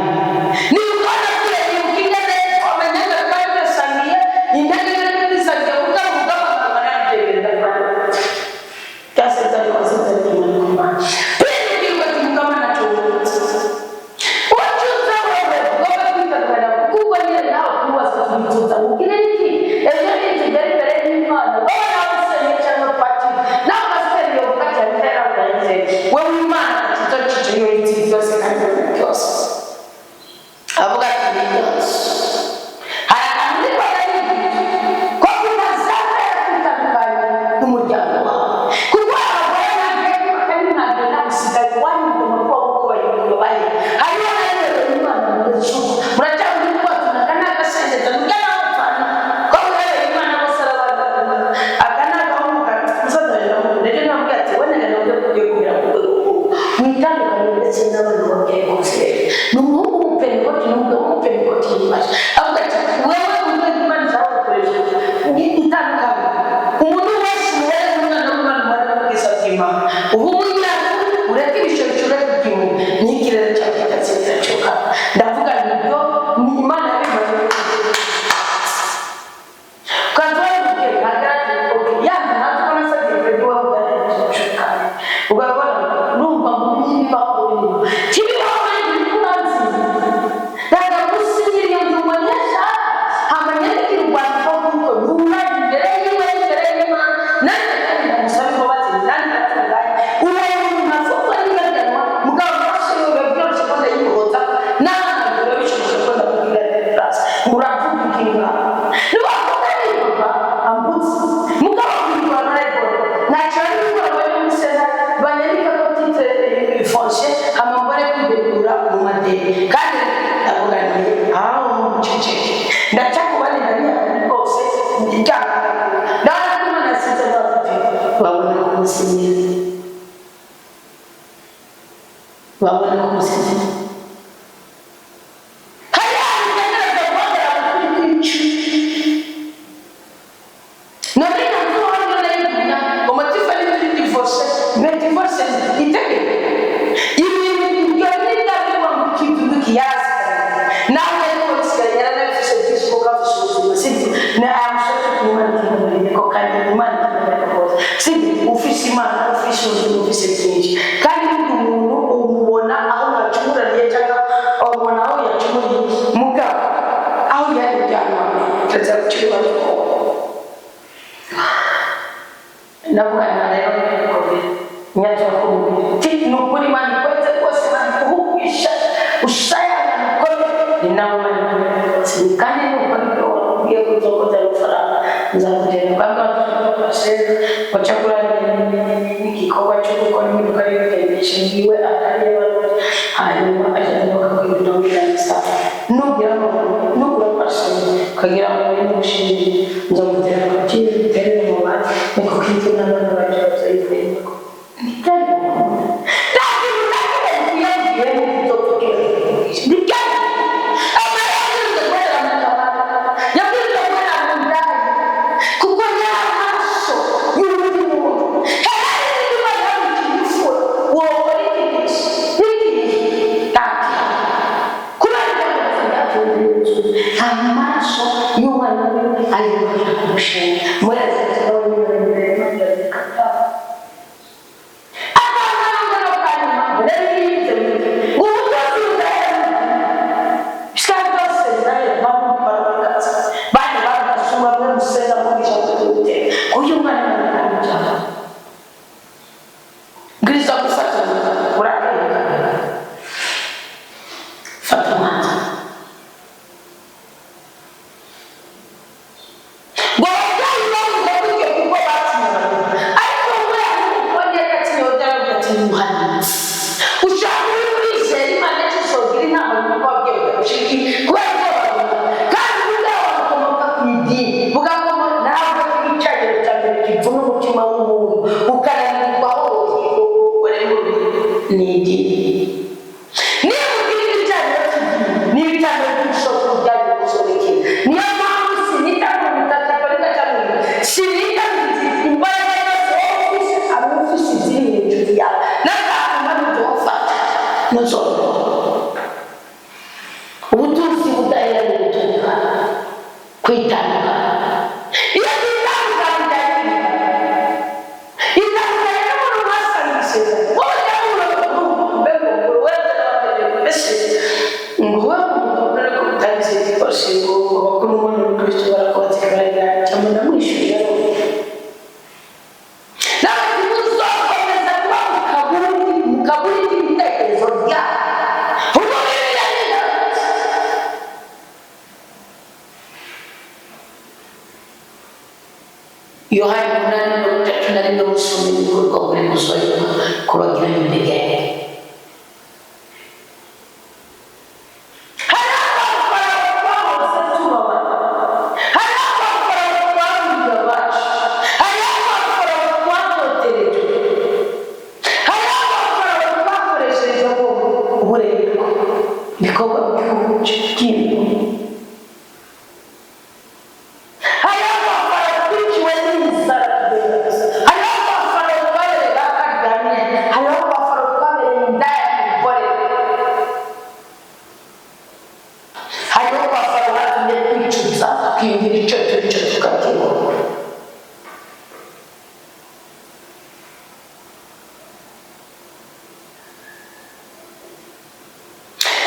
ni ukona kure nibuka ingene amanyanga twari tuyasangiye intege n'ibisangiye kuko urugamba rwarabyemera byasezeranye kwasezeranye Imana kumana pindi ati mugama naco ucuza wewe ugomba kwitandukanya kuko nyine nawe kubaza kubicuza ubwire iki ejo ni Kigali imbere y'Imana wowe nawe usenge cyangwa patiri nawe pasiteri yovuga cyane yaraburenze wowe Imana kizo cico yo iti byose kandi byose avuga ati ni byose hari ahantu ndiko ndarigira ko kutazapfa kwitandukanya n'umuryango wawe kuko abagore ntabwo kandi ntabwo nagusigaye iwanyu ugomba kuba uko babaye hariho nawe Imana muracuka muracyari kubatuna aka ni agasengeza nubwo nawe upfana ko murebe Imana bose arabana aka ni agahungu musaza wawe rero namubwira ati wenda nabwo ugiye kugera ku rwego rw'ubu mwitandukanye ndetse n'abana babyaye bose ni umuhungu w'umupentekoti ni umugabo w'umupentekoti yiyubashye avuga ati wewe urwego Imana ishaka gukoresha ni itandukanye umuntu wese umubare w'umwana w'Imana umubare w'ubwiza bw'Imana ubu umuryango ureke ibishobisho ureke ibyuma n'ikirere cyawe kigatsinda cyuka ndavuga nibyo ni Imana yabimaze ukaza wabibwira ntagarage oke yandi natwe ubona asabye perezida wa uganda ugabona numva ngo ibibaho birimo kibibaho nanjye uri kuranzi ndagagusinyira iyo nzu nyashaka hamanyandikira urwandiko kuko ntubaye imbere yiwe imbere y'Imana nanjye kandi ndamusaba imbabazi nanjye ndatunganye uraye umuntu afungwa n'ibaganwa mugabo amaraso yiwe biba byoroshye ko ndayimuhoza n'abana biba bishoboka ko ndamubwira deplase uravuga ikinga niwavuga nibuka ambutse mugabo kwirwa narayibona ntacyo ari gukora bari muri sena banyandika ko titre foncier amambare kwibegura mu madeni kandi ndavuga nti aho muceceke ndacyakubane ndabihakana rwose njyana ndabona ko Imana yasize bafite babona kumusinyira babona kumusinyira hari ahantu utegereza guhagarara kuri kwicu none ntabwo wabona yigumya umutima ari muri divorce mbere Ndaza gucira ndavugana rero n'ibikomere nyatura ku mubiri ni ukuri Imana ikweze rwose, Imana ikuhugisha usayana bikomeye. Ni nawe Imana ikweze, kandi ni uko nibyo wakubwiye ko uzokoza amafaranga nzakugenda bamwe bafashe bacakura n'igikorwa cyo gukora impinduka y'ubutegetsi ngiwe atari y'abarundi, hanyuma ajyana bakakwibira nugira ngo nugura parcelle ukagira ngo uri mushinge, nzamutera agaciro uterere mu bandi, ni kuko inzu n'abana baje bazayivuyemo. Kuko y'amaso y'undi muntu hari n'imana y'imfura wokora iki iki taki kubera amaso y'umwana we ayubakira ku mushinga muri fata umwanzuro. Ngo ababyeyi bavuga gutyo kuko batinye abantu, ariko we umukobwa yatinye udavuga ati muhanuzi ushaka uri kurizera Imana cyose inama y'uko ababyeyi badagushiki kubera ko babona kandi ubwabo bukomoka ku idini, bugakomoka ntabwo icyagero cya mbere kivuna umutima w'umuntu ukananirwa hose ni idini. Niba ugira ibicaniro cy'idini n'ibicaniro by'isoko byaje gusobekera, niyo mpamvu sinita ku butaka katolika cyangwa sinita imbaraga yose wowe ufise abo ufise iziri hejuru yawe n'akantu ntuzofata ntuzobona ubutunzi budahera ni ugutunga kwitandukana. Iyo twitandukana byari itandukanye n'umuntu mwasanga isezerano wowe cyangwa ngo wowe umugabo ariko utagize igikoresho ngo abakuru n'umuntu w'Ukristo barakubatikara cyangwa ndamwishyurira nawe ntimuzokomeza kuba mu kaburi k'ibitekerezo byabo. Ubwo Bibiliya ni Yohana 8:31 musome ibikorwa muri kuzoyuma kubagira intege. Hari abakora twahoze tubabara, hari abakora twaburiye abacu, hari abakora twatoterejwe, hari abakora twakoresheje uburetwa, ibikorwa by'ibintu. Hari abafana twiciwe n'inzara, hari abafana twabereye bakaryamye, hari abafana twabereye indaya umugore, hariho abafana batumye kwicuza twiyumvira icyo turi cyo tukakibona.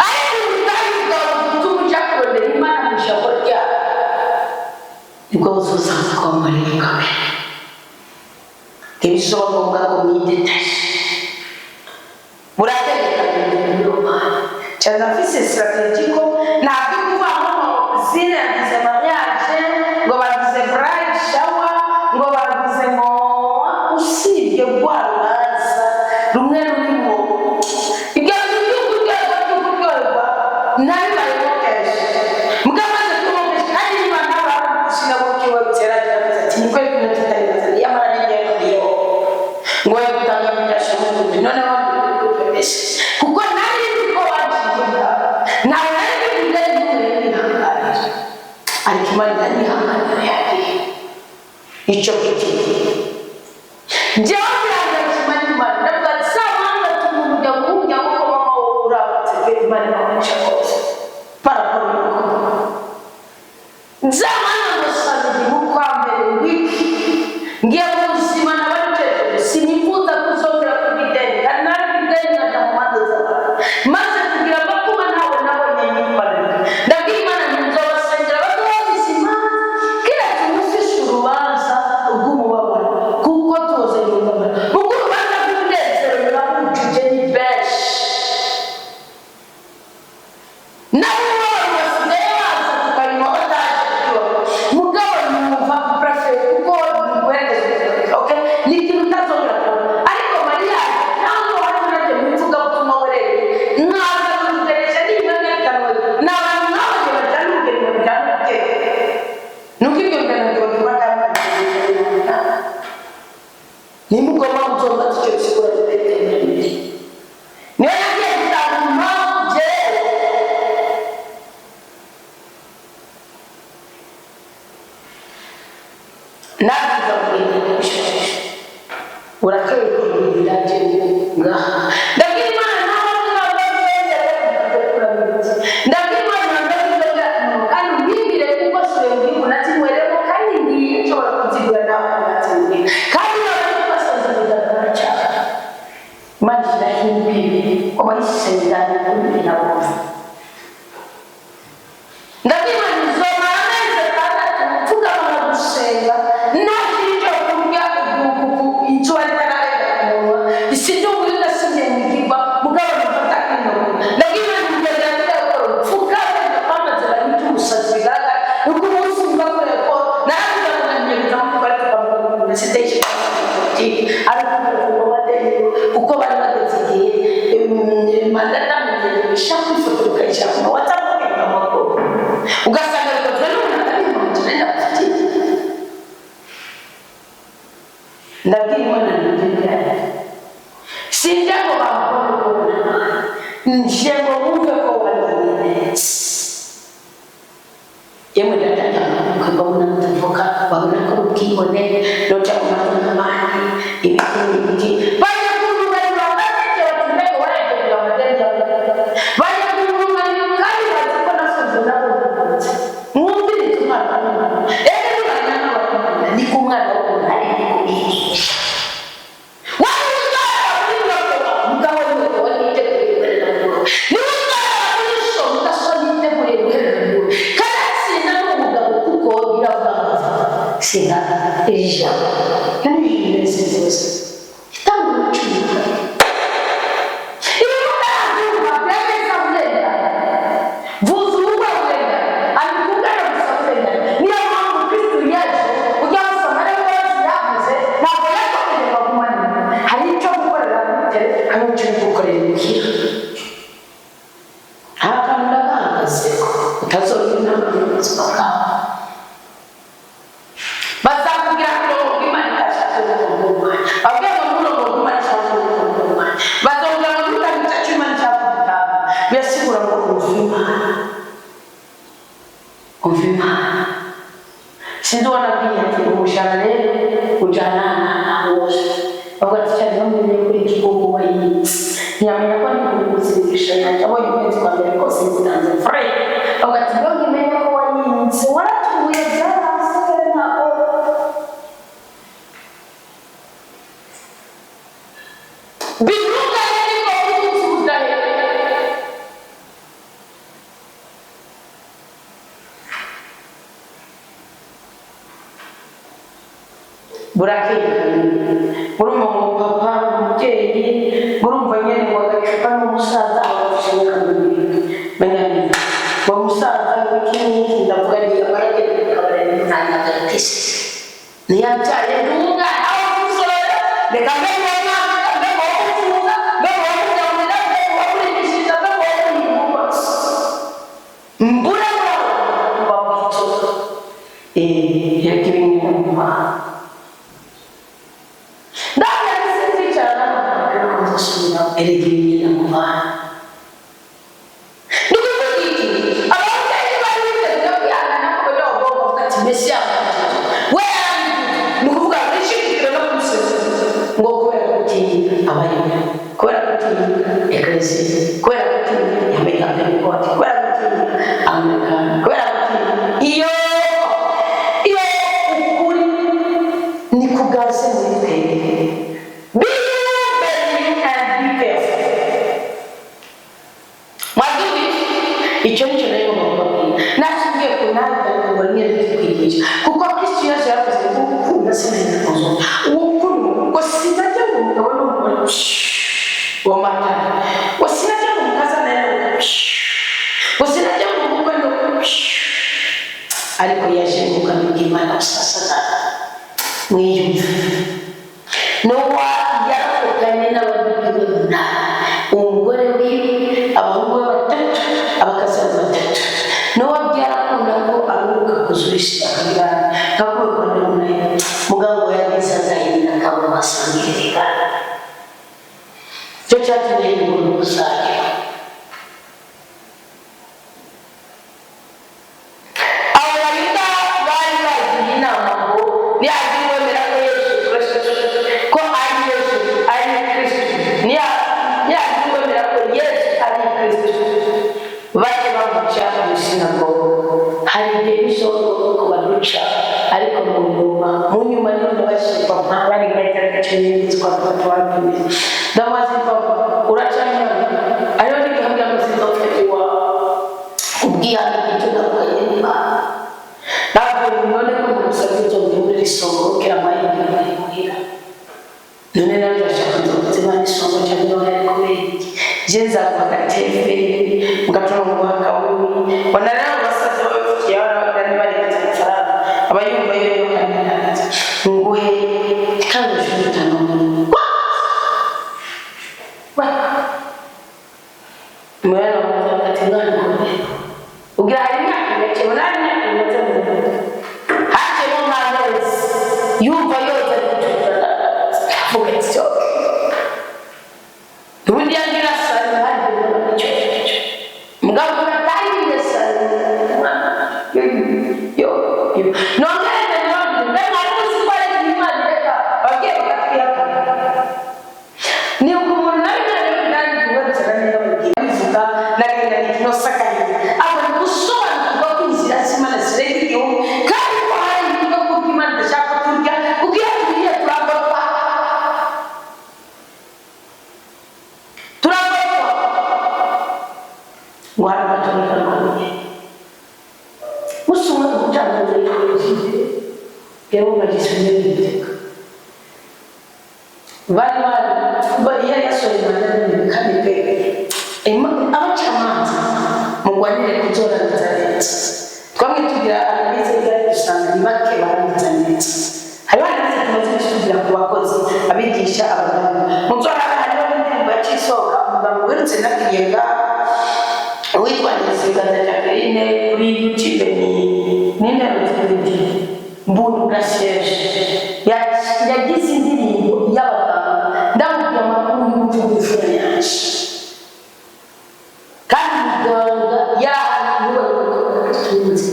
Ariko ubutayu bwawe butuma ujya kurondera Imana mu ijambo ryayo, nibwo buzuzanga kuba muri kamere. Ntibizoba ngombwa ko mwidetaye murategeka ibintu by'Imana. Cyane afise strategy ko ntabwo kuvuga ngo zine yagize mariage, ngo bagize bride shower, ngo bagize ngo usibye rwa rubanza rumwe rurimo ibyo bintu by'ukuryoherwa by'ukuryoherwa nabibayemo kenshi mugamaze kuba kenshi, kandi niba ntabara gushinga mu kiwa bitera ati niko ibintu tutaribaza yamara n'igihe kuriyo ngo we gutanga bidashoboka noneho ndikupepeshe kuko nari nzi ko waciye nawe nari nzi ko ntihanganira, ariko Imana iranyihanganira yagiye icyo giti njyewe birangayikima n'Imana ndavuga ati saa mwanya tuma umuryango w'umuryango ko mama wowe urabutse pe Imana iramuca kose parakora yuko nzamana ngo sabiri mu kwa mbere wiki ngiye mu buzima nabajeje sinifuza kuzongera kuba ideni kandi nari ideni nkajya mu manza z'abantu maze kugira amakuba ntawe nabonye nyitwararika. Ndabwira Imana nti nzobasengera babe bafise imanza. Nakuza kugenda gushasha urakeye kugira ngaha. Ndabwira Imana, ndabwira Imana, ndabwira kandi ubwibwire kuko suye mu gihugu nazinyweremo, kandi ngiye nshobora kuzigura nawe nazinywera, kandi nawe basanze bigaragara cyane. Imana ishyiraho imbibi wabayisengana kuri nabo. Ndabwira Imana, izomara amezi 6 mfukama gusenga, nta kintu cyo kurya, izuba ritararenga ku munwa, sinzi nasinye mu gigwa mugabo nifata kino. Ndabwira Imana, kugenda ndakora mfukama, kwamaze banyita umusazi bigaragara uko umunsi mva kubera ko naravuga ngo ngiye kuja mu kabari tukavuga ngo université politiki, ariko ngo batemewe kuko bari bageze igihe manda namenyereye ishaka ifoto ukayishyira ku ma WhatsApp, ukagenda mu makuru, ugasanga bikozwe n'umuntu atari mu nzu ndafitiye. Ndabwira Imana, ndabwira, sinjya ngo bambone kubona, nje ngo bumve ko wangiriye neza. Yemwe ndatangira mbona mutavuka, babona ko ubwibone noca mu matwi n'abandi ibiti n'ibiti bajya kuntunganira, bafite bati mbega waraje kugira amadeni yawe, bajya kuntunganira kandi bazi ko nafunze nakunze. Mwumvirize umwana w'umuntu rero, nibana n'abakunda ni ku mwana w'umuntu ari kubigisha. Waba uzaba kuri nyoko, mugabo nyoko witeguye guherera mu rugo, niba uzaba kuri so, mudasobwa yiteguye guherera mu rugo, kanatsinda n'umugabo kuko biravuga singa iri jambo kandi bimeze rwose itanga ubucuruzi. Iyo utabyumva byageza uburenganzira, vuza ubukwe uburenganzira, abikubwira gusa uburenganzira. Niyo mpamvu Kristo yaje ujya gusoma ariko Yesu yavuze ntabwo yakomeje ngo agumane, hari icyo gukorera kuri, hari icyo gukorera imuhira. Nta kantu ndagahagaze utazongera inama y'ubuzima bwawe. Bazakubwira ngo Imana idashaka gukunda, babwira ngo nturongo Imana ishaka gukunda, bazongera ngo ntutange icyo Imana ishaka gutanga. Birasigura ngo umva Imana, umva Imana. Sinzi uwo nabwiye ati umushahara rero ujyana na wose, bavuga ati cyane bamenye kuri igihugu wayitse, ntiyamenya ko ndi kugusigisha yanjye abonye ukwezi kwa mbere kose ngutanze fure. Bavuga ati iyo nkimenye ko wayitse waratuye byarasigaye ntabwo bivuga niko kutuzudahe. Burakeye murumva ngo papa umubyeyi, murumva nyine ngo agacupa n'umusaza abafashe n'akamubiri menya neza ngo musaza w'iki n'iki. Ndavuga nti abaragenda mu kabari n'umwana ntiyabyaye n'umwana aho kumusora, reka mbe mwana, mbe wo kuvuga, mbe wo kugaburira, mbe wo kurigishiriza, mbe wo kuyivuga, mbure kuba kwitoza reka ibintu mu Mana. Ndabona sinzicara n'abantu gusubira erega ibintu mu Mana. Ni ukuvuga iki? Ababyeyi bari biteguye kwihangana ko bajya bagomba kuvuga ati Mesiya we ni ukuvuga bishingikira no kumusezera ngo kubera gutinya abayuda, kubera gutinya ekereziya, kubera gutinya Amerika Pentekote, kubera gutinya Anglikani, kubera gutinya iyo ukuri ni kugaze muri twebwe. Be very and be careful. Mwabyumvise? Icyo nicyo nari ngomba kubabwira. Nashingiye ku nanjye ngo rimwe kwigisha kuko Kristo Yesu yavuze ngo ukunda sinajya uwo ukunda ngo sinajya ngo umugabo n'umugore uwo mata, ngo sinajya ngo umukazana yawe, ngo sinajya ngo umukwe no, ariko yaje mu bwami bw'Imana busasagara. Mwiyumve, Nowa yaravuganye n'ababibwe umunani, umugore wiwe, abahungu be batatu, abakazana batatu. Nowa byarakunda ko aruhuka kuzura isi akabyara nkakuberwa n'umunani mugabo yagize agahinda kabo basangirira. Icyo cyatumye yibura rusange. Abo Bayuda bari bagiye inama ngo Nihagira uwemera ko Yesu Kristo, ko ari Yesu, ari Kristo, nihagira uwemera ko Yesu ari Kristo, bajye bamuca mu sinagogo. Hari igihe bishoboka ko baduca, ariko mu nyuma niho ndabashije papa bari ngaita cumi z'ukwa gatatu wabwiye, ndamubaza, "Papa, uracanyana?" Ariho nigambira ngo sinzopfe iwawe ubwihane bw'icyo ndavuganye n'Imana. Ntabwo none ko namusabye uzongera isongo kera amahirwe ari muhira. None nanjye bashaka nzokoze Imana isongo cyane, none ari kubera iki? Je nzaguha agatebe mugatora ngo akawuyi bona rero abasaza babifitiye abana bari barigeze amafaranga, aba yumva yo kandi nguhe kandi ushobora gutanga umuntu. Mwana wanjye ati, "Mwana komera." Ubwo hari imyaka mike, ubona hari imyaka imaze mu rugo, haciyemo nk'amezi yumva yoza ari gucukura, avuga ati, "Cyo ubundi yagira sani hari icyo cyo mugabo natangiye sani yo yo yo." Nongere ndababwira, mbe mwari muzi ko ari Imana ireka ababyeyi bakatwihakana? Ni umuntu nawe Imana y'ubwami yubatse neza bivuga nagenda ntinosakaye aba gusobanukirwa ko inzira z'Imana zirenga igihugu, kandi ko hari ibigo, kuko Imana idashaka turya, kuko iyo turiye turagopfa, turagopfa. Ngo hari agatoneka gakomeye usoma umucamanza yitwa yarubahiriza n'ibiteka bari bari yari yasohoye manda nini. Kandi pe, abacamanza mugwanire kuzorangiza neza. Twamwe tugira analyse byari, dusanga ni bake barangiza neza. Hariho analyse tumaze tugira ku bakozi, abigisha, abaganga. Muzoraba hariho n'indirimbo yaciye isohoka, umuganga wirutse nakiriye ngaha witwa Nzigaza Jacqueline kuri YouTube, ni ninde yaruze kuri YouTube? Mbundu Graciege yagize indirimbo y'abaganga. Ndamubwira amakuru y'ubucuruzi yanjye, kandi muganga yarahantu tuzi,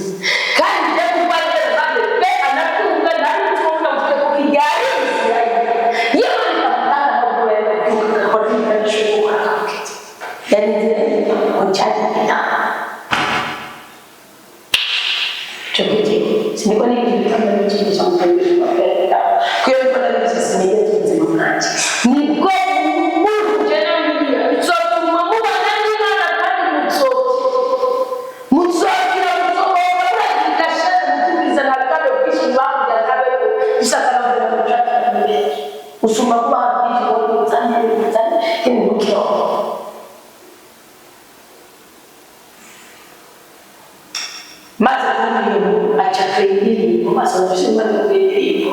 kandi njya kubarira bande pe anatunga nari ntunga mfite kuko yari inzira ye yewe ikamutanga no kubera agakora n'ibikoresho byo gukora akabuketi yari inzira ye ngo cyari inama cyo kiti siniko n'ibintu bitanga n'ikindi cyo mu kuyo bikora byose sinigeze ubuzima bwanjye nibwo mujyana bibiliya bizotuma mubana n'Imana, kandi muzokira muzohora muragira mutubiza nta bwabe bwinshi bakugira ntabe bisakara kugira usumba kuba byinshi ngo muzane muzane kandi mukiroho. Maze kubona ibintu aca indirimbo, asaba Imana indirimbo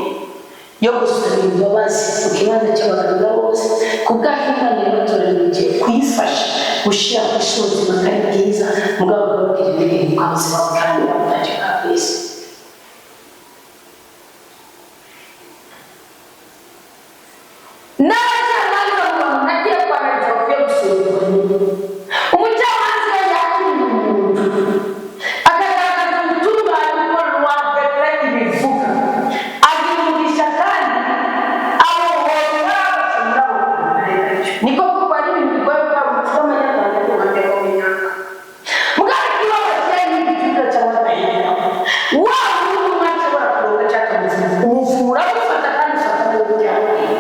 yo gusaba imbabazi mu kibanza cy'abaganga bose ku bwaho Imana yabatoranyije kuyifasha gushyira ku isi ubuzima kandi bwiza, mugabo bakababwira indirimbo bwa buzima kandi butacyo bwa ku isi. N'abacamanza mu bantu nagiye kwanariza bakwiye gusurwa. Umucamanza iyo yakiriye umuntu akagaragaza ubutungane uko rwa décret ibivuga, agira umugisha kandi abohora muri abo. Niko kuko ari ibintu bigoye gukora umuco w'amanyarwanda n'ubuhamya bw'abanyarwanda. Mugabo ikibazo n'igiciro cyangwa agahinda wa muntu umwe ashobora kuronka cyangwa akamuvura, umuvura amufata kandi ufata n'uburyo yakwiye.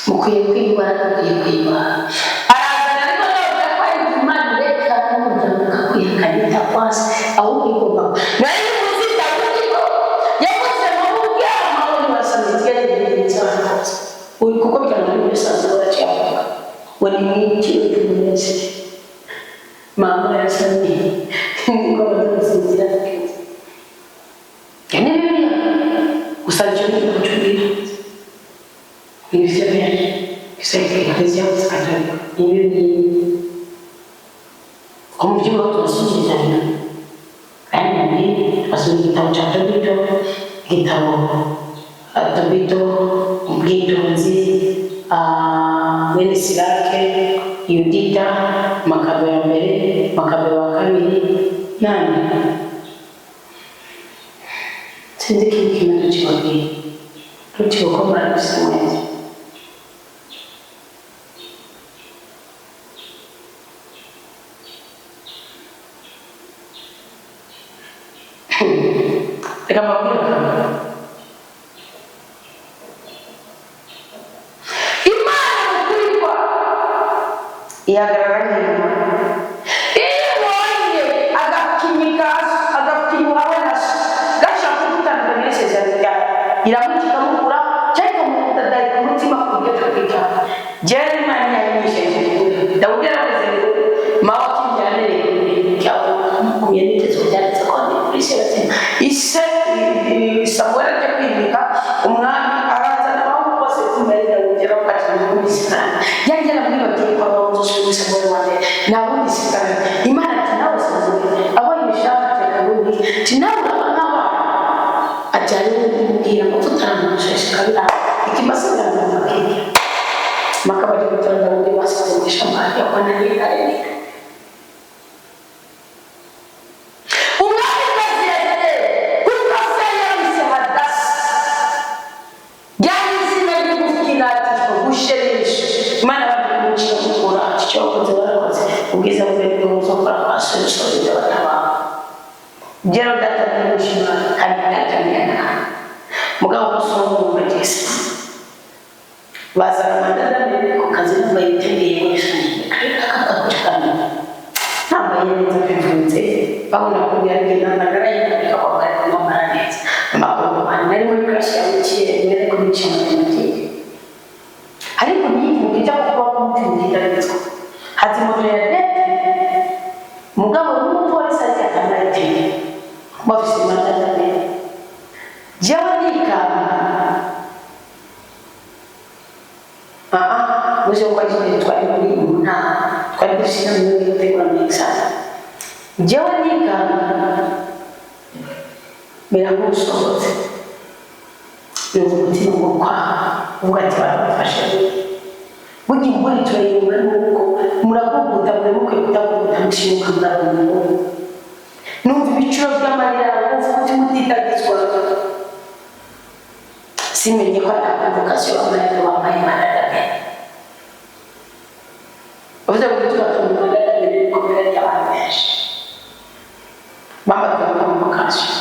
Mukwiye kwibara, mukwiye kwibara. Arazana ariko nawe ko ari Imana ireka n'umuryango ukakwihakana itakwasi, ahubwo igomba nari muzi Dawidi ko yavuze ngo ubwama uri wasamye igeze cyane uri kuko byanga bisanzwe baracyavuga ngo ni mwiki umunsi mama yasamye niko bazamusinzira. Yani Bibiliya gusa icyo ni icyo ibyo byari bisabye katolika ibi ni ko mu byumba turasubizanya, kandi basoma igitabo cya Tobito, igitabo Tobito, ubwitonzi. Mwene Sirake, Yudita, Makabe ya mbere, Makabe wa kabiri, nani sinzi ikintu kimwe tukibabwiye rutiwe ko murabise neza. Reka mbabwire akantu. Imana ukuri kwayo ihagarara nk'Imana. Iyo ubonye agakinyi ka agakinyi uhawe na so gashaka kugutandukanya n'isezerano ryawe, iramuca ikamukura cyangwa ikamutadahika umutima ku buryo atakwitaho. Jewe Imana yanyigishije ukuri. Dawidi yaravuze ngo mawe akinjyana cyakumye niteze byanditse ko ndi kuri se. Ise Samuel ajya kwimika umwami, arazana abahungu bose kumere Dawidi, aravuga ati ni Isirayeli yari yaramwibagiye ko abaho kuri Samuel wa mbere nta wundi Isirayeli. Imana ati nawe Samuel abo ibishaka teka bundi ati nawe uraba nk'abana, ati hariho umbwira amavuta aramusheshe kabiri ikimasa biramubwira makabari gutanga Dawidi basize mu ishyamba yakwana n'intare. Umwamikazi Esiteri, kuko se yamwise Hadasa, ryari izina ry'ubukinatiro gusheresha Imana babyumucira gukura ati icyo wakoze warakoze, ubwiza bwe bw'uzokora kwa solution y'abana bawe. Jero data n'umushima kandi data niyana mugabo umusongo wumva bazana amadada mbere ku kazi nambaye ibitenge akakucikana nambaye neza mbifunze babona ko byaragenda narayiandika kwambara kwambara neza amakuru nari muri crash ya bukiye mbere ko bicana mu gihe ariko niyivuga ijya kuba kumutima itaritswe hazi moto ya dete mugabo n'umupolisi ariko atambaye itenge bafise amadada mbere jewe nikanga muze kwa jini twari muri mu nama twari dufise inama yo gutegura muri examen, jewe nikanga mera nk'usohotse numva umutima ngo kwa uvuga ati barabafashe. Burya imbura turayibura nuko muraguguta muri mukwiye kutaguguta mushimuka murabona numva ibiciro by'amarira numva umutima utitagizwa simenye ko atakonvokasiyo wambaye wambaye manadame uvuze ngo tugatunga manadame n'ibikomere by'abantu benshi bambaye konvokasiyo.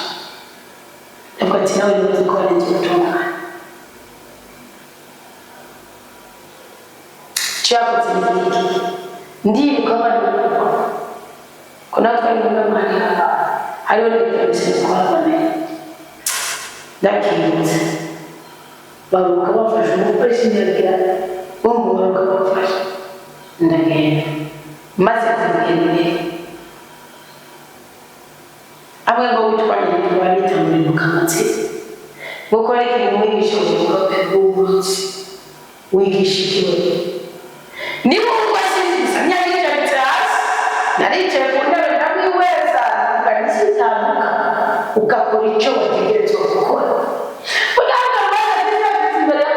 Ndavuga ati nawe niba ko warenze ubutungane cyakoze n'iki ndibuka abana ko natwe ari muri mwari hariho n'ibitabo twaboneye ndakingutse baruka bafashe umupolisi ndagira bo baruka bafashe ndagenda maze kumugenda imbere amwe ngo witwa nyina babita muri mukamatsi gukora ikintu mwigisha ubuzima bw'umunsi wigisha ikibazo niba wumva sinzi nyayicaritse hasi naricaye ku ntebe ndamwihweza ukanisitambuka ugakora icyo wategerezwa gukora. Kugira ngo imbere ya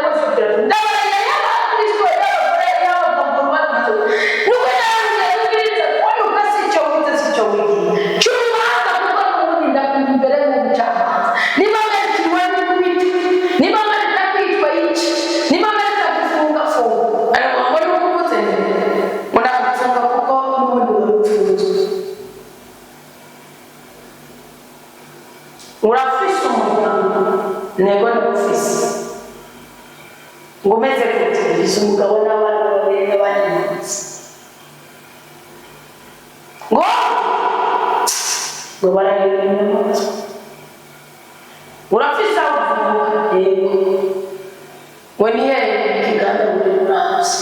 ndabona y'abakristo y'abagore y'abagabo nuko nawe kwanuka si icyo wize si icyo wigiye cy'urubanza kuko n'ubundi ndakumva imbere y'umucamanza niba mwereka n'ikubita niba mwereka kwitwa iki niba mwereka gufunga funga ariko ngo nuko uvuze ngo ndagufunga kuko n'ubundi wari upfunzwe urafise umuryango ntego ndagufise ngo umeze gute ufise umugabo n'abana babiri n'abandi munsi ngo ngo barareba inyamaswa urafise aho uvuka yego ngo ni hehe ikiganza muri muramvya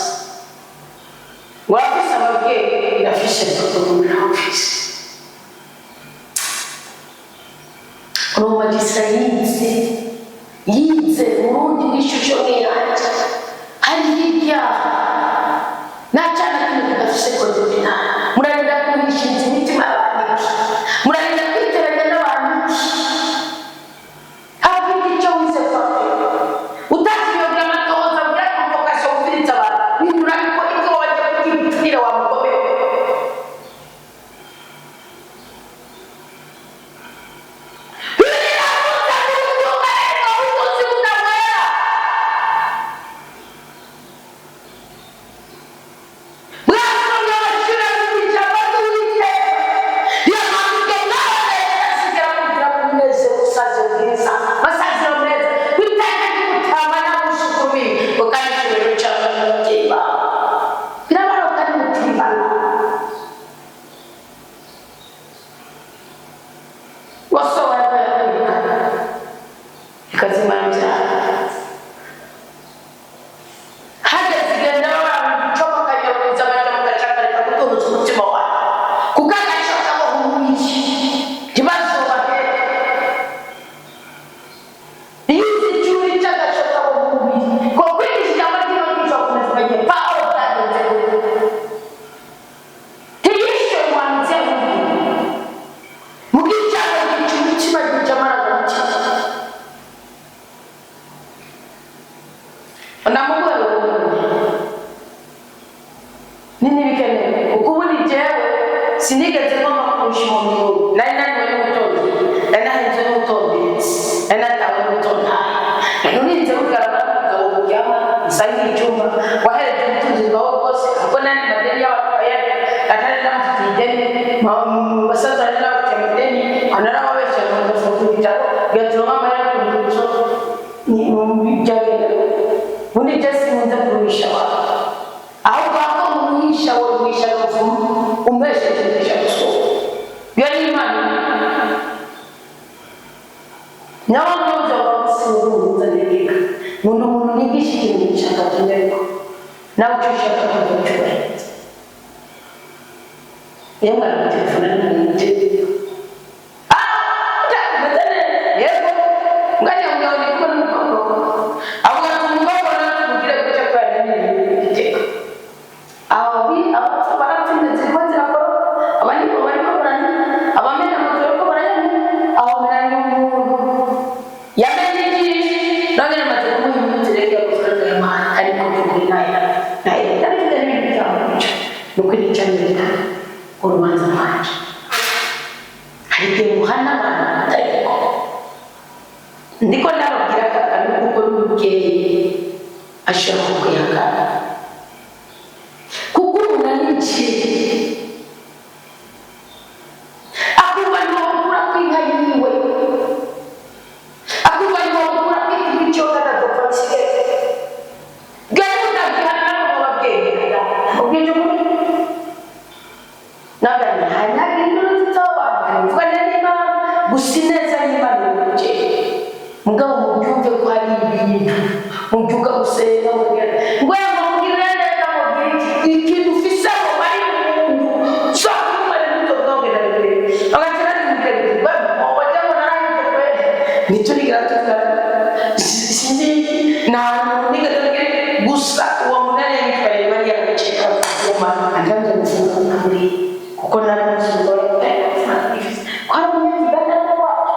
urafise ababyeyi ndafise papa ngo ndafise urumagisa yize yize Burundi bw'ishusho nk'iyanjye hariho ibyaha nta cana kimwe kidafise code pénal. Murarinda kuhishiriza imitima y'abantu iki murarinda kwiteranya n'abantu iki havuga icyo wize papa utakiyobora amatohoza bwa convocation wumviriza abantu ibintu urabikora. Ndamuguhe nini bikenewe, kuko ubu ni jewe sinigeze ngomba kurusha umuntu. Nari naniwe n'ubutonzi, nari nahinzwe n'ubutondetsi, nari natawe n'ubutontaye, nari nurinze bugaragara n'umugabo muryama musangiye icyumba wahereje ubutunzi bwawe bwose, kuko nari madeni y'abantu atari namufitiye ideni, basaza nari nabafitiye amadeni, narababeshya ngo ndafunga ibitaro bigatuma amarira ku rwibutso byagenda. Ubundi je sinkunze kuruhisha abantu, ahubwo ako muruhisha woruhisha n'ubupfumu umpesheje umugisha gusohoka. Iyo ni Imana nyabamuza wagusinzanirika ngo umuntu nigisha ikintu gishaka tunyariko nawe icyo ushaka kumva cyubahiriza. Iyo mwana telefone n'umuntu, yego nganya mugabo ndi kumwe n'umukobwa, avuga ati umukobwa natubwire gutya ko yari igitego ababi abapfa barapfa, ziriko zirakora, abandi bariko baranywa, abamena amazu bariko barayanywa, aho umuntu yamenye ijisho none namaze kumuha imyuzure y'amafaranga y'amahanga, ariko by'ukuri nayo nayo nari mfite n'ibintu byamwica. Ni ukuri nica urubanza rwanje. Hari igihe muhana abantu batariko ndiko ndababwira aka kantu, kuko n'umubyeyi ashobora kukwihakana kuko umuntu aniciye akumva ntiwamukura kw'inka yiwe, akumva ntiwamukura kw'ikintu cyose atazopfa bisigaye bwari mutagihana nabo babwemera. Ubwije ukuri nagani hanyaga induru z'abantu mvuga n'Imana gusa, ineza y'Imana ibukeye. Mugabo mubyumve ko hari ibintu mubyuka gusenga mubwira ngo mubwire neza, mubwire iki ikintu ufise aho bari umuntu so kumara n'ubwo bwonge na bibiri agatera nimubwire ngo wajya ngo narahite kweli ntiturigira tuvugana, sinzi nta muntu nigeze mbwira. Gusa uwo munani yitwaye bariya gacika kuma andanze gufunga muri kuko nari musungora ko hari umunyakiganda wacu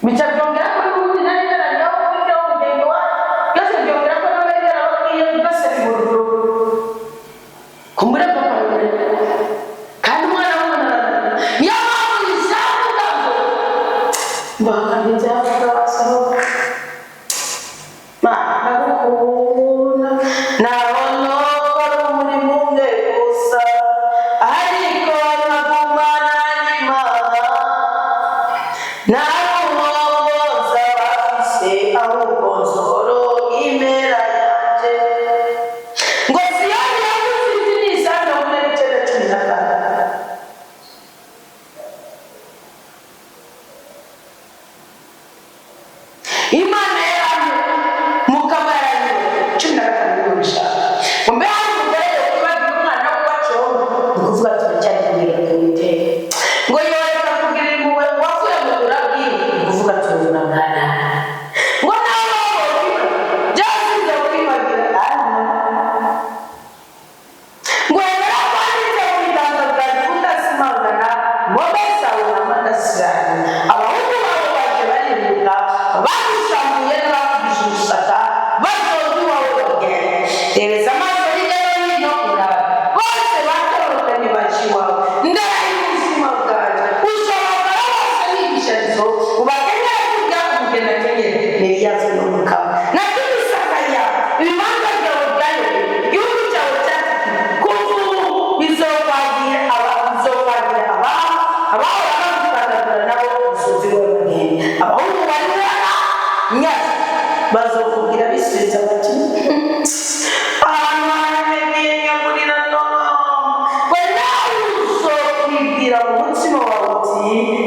bica byongera ko n'ubundi nari narangiye kubika umugenge wacu byose, byongera ko n'abari yarababwiye byose bihururu kumbure papa kandi umwana w'umuntu. Niyo mpamvu izavuga ngo mbahakana ibyavuga basohoka ndagukunda nabona ukora umurimo umwe gusa, ariko nkagumana n'Imana ntabwo bafise, ahubwo nzoro impera yanje ngo Siyoni yavuze iti ni Isaya 49:14. Imana yaramye mukama yaramye 15 niyo bishaka ngo mbe hari umugore yokubagira umwana we waconga, ni ukuvuga turacyari kugira Uwiteka ngo yoreka kugira impuhwe wavuye mu bura bwiwe, ni ukuvuga turabona bwa nabi ngo nawe byasize kwibagira ngo yemera kwanditse mu biganza bwanjye udasimangana ngo mbese awunama ndasirana. Abahungu bawe baje bariruka bagushamuye n'abakugije urusaka bazoza iwawe bagenda. Tereza amaso hirya no hino urabe, bose batorokanye baje iwawe. Ndaraye ubuzima bwanjye ushobora bose n'ibisharizo ubakenyera kurya umugeni akenyera niriyazo n'umukama nakibisaka yawe ibibanza byawe byayobeye, igihugu cyawe cyatsikira. Kuva ubu bizokwagira aba bizokwagira abaho abahora bagukandagura nabo usozi iwawe bagenda. Abahungu bari nyati bazokubwira bisubiza bati ahantu haramenye nyagurira nono ngo nawe uzokwibwira mu mutima wawe uti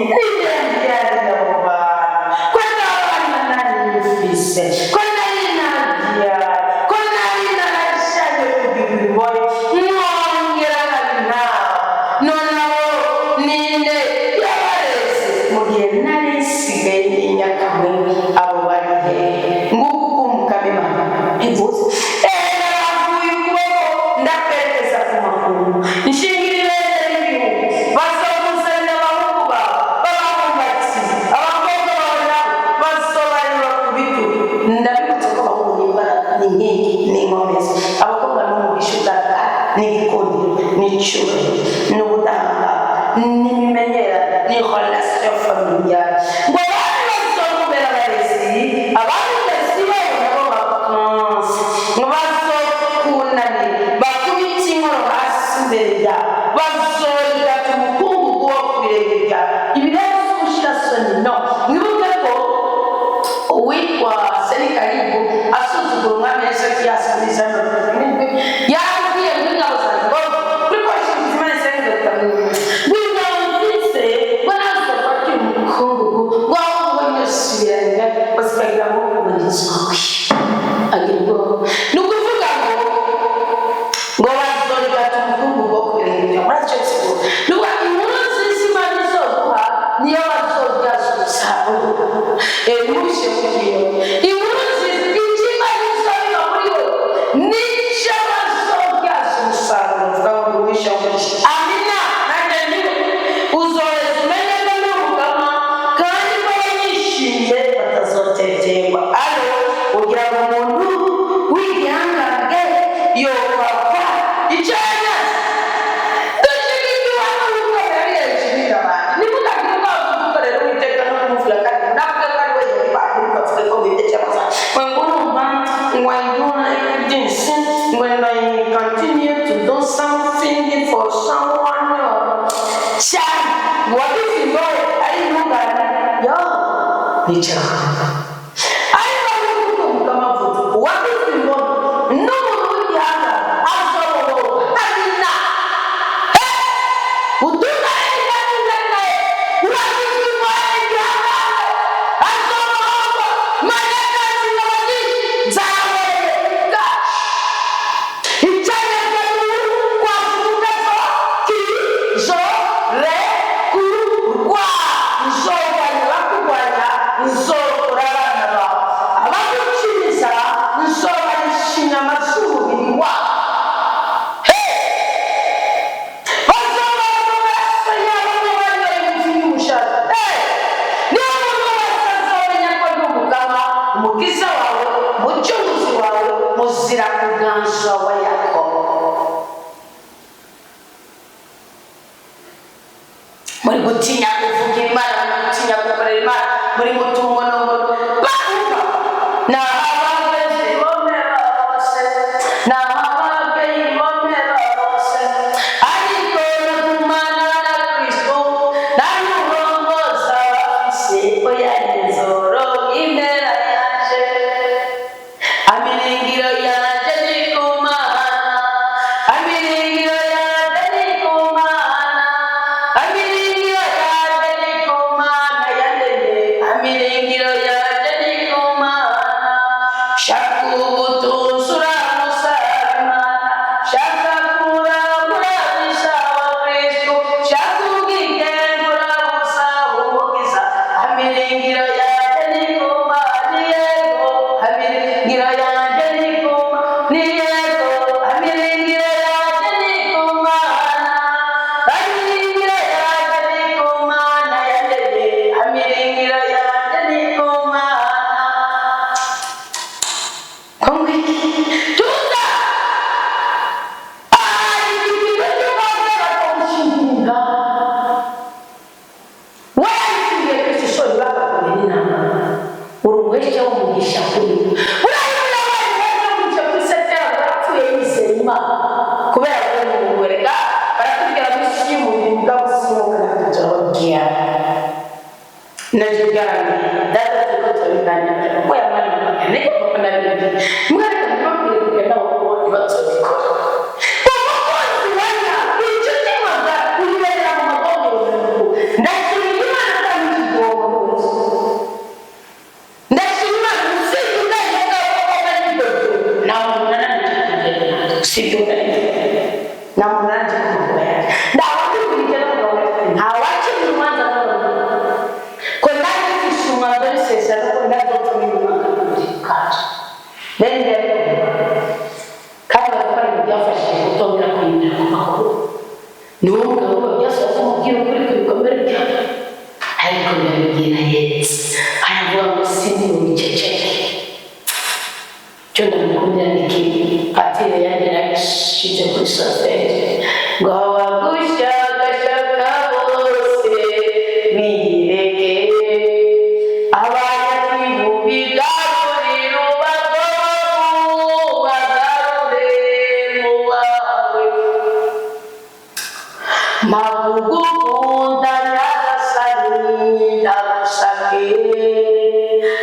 nibyambyarira abo bantu ko nta bana nari mfise, ko nari nabyaye, ko nari narashanye kugira imbohe mwongera nkabi ntawe. Noneho ninde yabareze mu gihe nari nsigaye n'inyakamwe? Abo bari hehe? Nguku kumukama Imana ivuze: naravuye ukuboko ndakwerekeza ku maguru, nshingira ibendera ry'igihugu. Bazokuzanira abahungu bawe babahumbatsi, abakobwa bawe nabo bazobarira ku bitugu. Ndabibutsa ko abahungu ni imbaraga. Ni inkingi, ni inkomezi. Abakobwa ni umugisha ugaragara, ni igikundiro, ni icyubahiro, ni ubudahangarwa, ni imimenyerane, ni relation familiale. Ngo abandi bazokubera abarezi, abandi babo nabo bakanze, ngo bazokunamira, bakubite inkoro hasi imbere yawe, bazorigata umukungugu wo ku birenge byawe. Ibi rero si ubushirasoni, no mwibuke ko uwitwa Senikaribu asuzugura umwami Hezekiya muri 177, yabwiye ngo ingabo zanjye ngo kuri koresha ubuzima nese ngo ingabo mfise ngo nawe zidafatiye umukungugu, ngo ahubwo nyosubiranya basigagira ngo ubonezwawe agira ubwoba. Ni ukuvuga ngo bazorigata umukungugu wo ku birenge byawe. Muri icyo kigo ni ukuvuga inkuru nziza Imana izoguha niyo bazobyaza umusaruro. Ntubishe mu gihe inkuru nziza icyo Imana izobiba muri wowe nicyo bazobyaza umusaruro. Mvuga ngo wishe umugisha, amina. Nanjye ndiwe uzoheza umenye ko ndi umugama kandi ko abanyishimiye batazoteterwa. Alo ugira ngo umuntu w'igihangange yokwakwa icyo yanyaze. Dushigikiwe n'urukundo hejuru y'abandi. Ntimugagire ubwoba bwo gukorera Uwiteka no kumuvuga, kandi navuga ko ari we Imana. Ntimukavuge ko wibye cyangwa se ngo urumva ngo I do like this when I continue to do something for someone else. Cyane ngo wagize intore ari intungane yo nicara, ariko nuko mukamavuta uwagize intore n'umuntu w'igihanga azobohoka. Amina. Utungane kandi uwagize intore igihangange azobohoka. Manekazi nzawereka icyanyaguru kwavuga ko kizorekurwa. Nzorwanya abakurwanya, nzorokora abana bawe. Abaguciriza nzobarisha inyama z'umubiri wabo. Bazobara amaraso yabo n'abanyoye imvi y'umushaza. Niyo muntu wese azomenya ko ndi umugaba, umukiza wawe, umucunguzi wawe, muzira kuganza wa Yakobo. Muri gutinya kuvugira Imana, muri gutinya gukorera Imana, muri mutungo n'ubundi bumva. Nahabageze ibomera bose, nahabage ibomera bose, ariko nagumana na Kristo namurongoza bafise oya nzoro impera yanje. Amiringiro yanje ni ku Mana, amiringiro yanje ni ku Mana, amiringiro yanje ni ku Mana yandemye, amiringiro yanje ni ku Mana. Shaka ubutunzi uramusaba Imana, shaka kurangura bisaba Kristo, shaka ubwigenge uramusaba Umukiza. Amiringiro yanje ni ku Mana, yego. Amiringiro yanje ni ku Mana, yego. Amiringiro yanje ni ku Mana, amiringiro yanje ni ku Mana yandemye, amiringiro yanje ni ku Mana. Kongwiki tuza ikintu cy'umwanya bakamushinga wayishingiye Kristo isoni bakakumena inama uruheshya w'umugisha kuri uriya baje kuri setera barapfuye yizeye Imana kubera ko ni umugore ga baratubwira ngo isi y'umubiri mugabo si umwuka. Natwe turababwira nabyo byarangiye data turiko turabiganira kuko yamara niko papa nabibwiye mwereka ntibabwire kugenda kuko ntibazobikora. Umukunzi wanya inshuti magara uyiberera mu magongo. Ndashimira Imana kandi ikigongo rwose. Ndashima Imana usibye ubwenge bwawe kuko bari nta muntu nananije kugenda usibye ubwenge, nta muntu nananije kumugabo yanjye, nta wakwikurikiye n'umugabo yanjye, nta wakiriye urubanza n'urundi ko ndagifise umwanzuro w'isezerano ko ndazopfa n'imana kanje nari ndabikora kandi bakora ibintu byafashije kutongera kuyinyura ku makuru. Ni wowe mugabo we byasaba kumubwira ukuri ku bikomere byawe, ariko ndabibwira Yesu aravuga ngo sindi bubiceceke cyo ndamukunda. Ndagukundira ni kimwe, patire yanjye narashize kuri solfège ngo abagushakashaka bose biyireke, abanyakibubigarurira ubagobo bagarure mu bawe. Magugukunda Nyagasani, ndagusabye,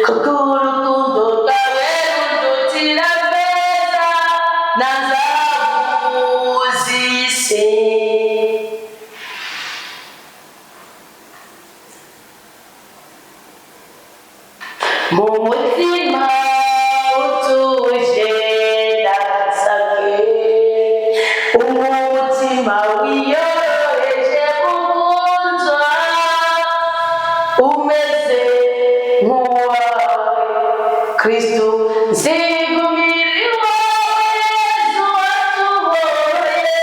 kuko urukundo rwawe rundutira feza na zahabu z'isi. Mu mutima utuje ndagusabye, umutima wiyoroheje ukunzwa umeze nk'uwawe Kristo, nzigumira iwawe Yezu watubohoye